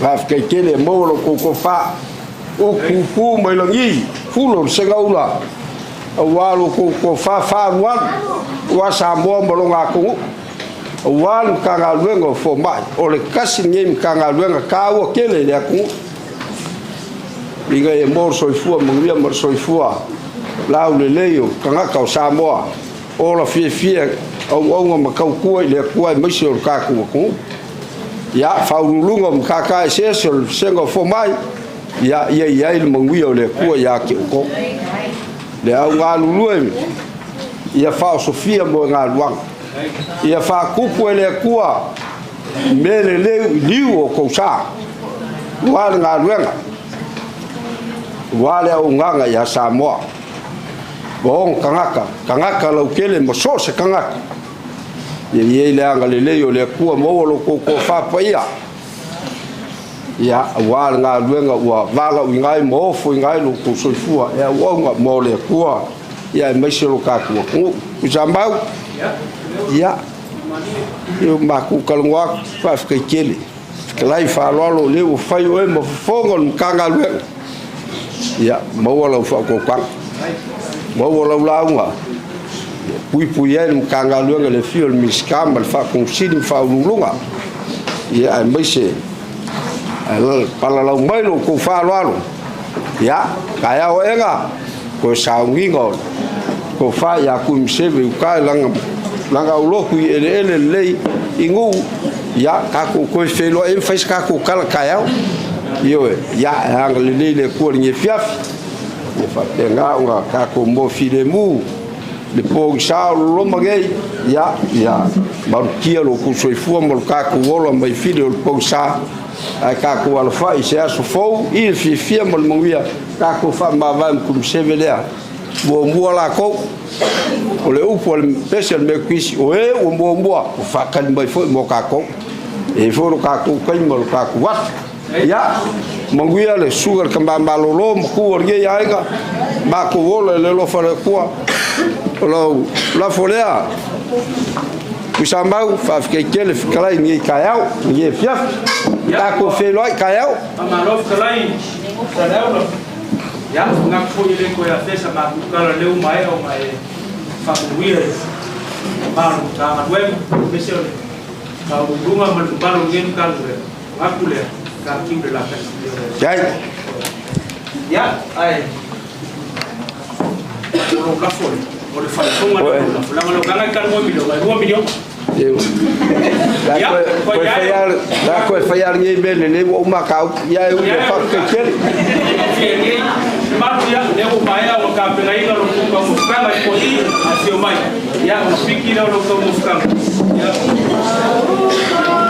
S6: Faafetai tele e maua lo outou tofa, o pupū mai lagi, fulo o le segaula, aua lo outou tofa faaalualu, aua Samoa ma lona atunuu, aua le Matagaluega o Fomai. O le tasi lenei Matagaluega taua tele i le atunuu, ina ia maua le soifua manuia ma le soifua laulelei o tagata o Samoa, ola fiafia, auauna ma tautua i le Atua aemaise o le tatou atunuu. Ia, Faauluuluga o Matata Eseese o le Vasega o Fomai, ia, ia i ai le manuia o le Atua ia te outou. Le au galulue, ia faaosofia moegaluaga, ia faatupu e le Atua mea lelei i liu o tou sa, aua le galuega, aua le auaunaga ia Samoa, ma ona tagata, tagata lautele ma so o se tagata. Ia i ai le agalelei o le Atua, maua lo outou tofa paia, ia, aua le galuega ua valaauina ai ma ofoina ai lo outou soifua e auauna mo le Atua, ia aemaise lo tatou atunuu. Tuisamau, ia, ia matou talanoa atu, faafetai tele. Fetalai faaaloalo o lea ua fai oe ma fofoga o le Matagaluega, ia maua lau faautautaga, maua lau lauga, ia puipui ai le Matagaluega i le afio o le Minisita ma le Faatonusili ma Faauluuluga, ia aemaise ae palalau mai lo outou faaaloalo, ia taeao aega toe sauniga o le tofa ia Tuimaseve i uta i lana lana aulotu i eleele lelei i Nuu, ia tatou toe feiloai ai ma fai se tatou tala taeao. Ioe, ia e agalelei le Atua i lenei afiafi, ia faapena ona tatou moa filemu le pogisa o loloma nei, ia, ia malutia lo outou soifua ma lo tatou ola mai fili o le pogisa, ae tatou alafai i se aso fou i le fiafia ma le manuia, tatou faamavae ma Tuimaseve lea. Muamua latou, o le upu a le pese a le Metotisi, o e ua muamua, ua faatali mai foi mo tatou. E i ai foi lo tatou taimi ma lo tatou aso. Ia, manuia le susuga i le Tama Malolo, matua o lenei aiga, matou ola i le alofa o le Atua. O lau lafo lea, Tuisamau, faafetai tele fetalai i lenei taeao, lenei afiafi. Tatou feiloai taeao.
S5: Faamalo fetalai, Saleaula. Ia, manatu foi e le toe afea sa matou tala lea ua maea ona e faamanuia i le mamalu o le Matagaluega, aemaise o le maualuluga ma le mamalu o lenei Matagaluega. Manatu lea, tatiu le la
S6: Jai.
S5: Ia, ae o lou lafo lea, o le faaifoga lea o lou lafo. Leaga o le agaga e talanoa i miliona, e $2 miliona.
S6: La koe fai a lenei mea lelei ua uma ka upu. Ia e ui e faafetai tele.
S5: Malu ia, lea ua maea ona tapenaina lo outou taumafataga i Poi, afio mai. Ia, ona piki lea o lo outou taumafataga. Ia.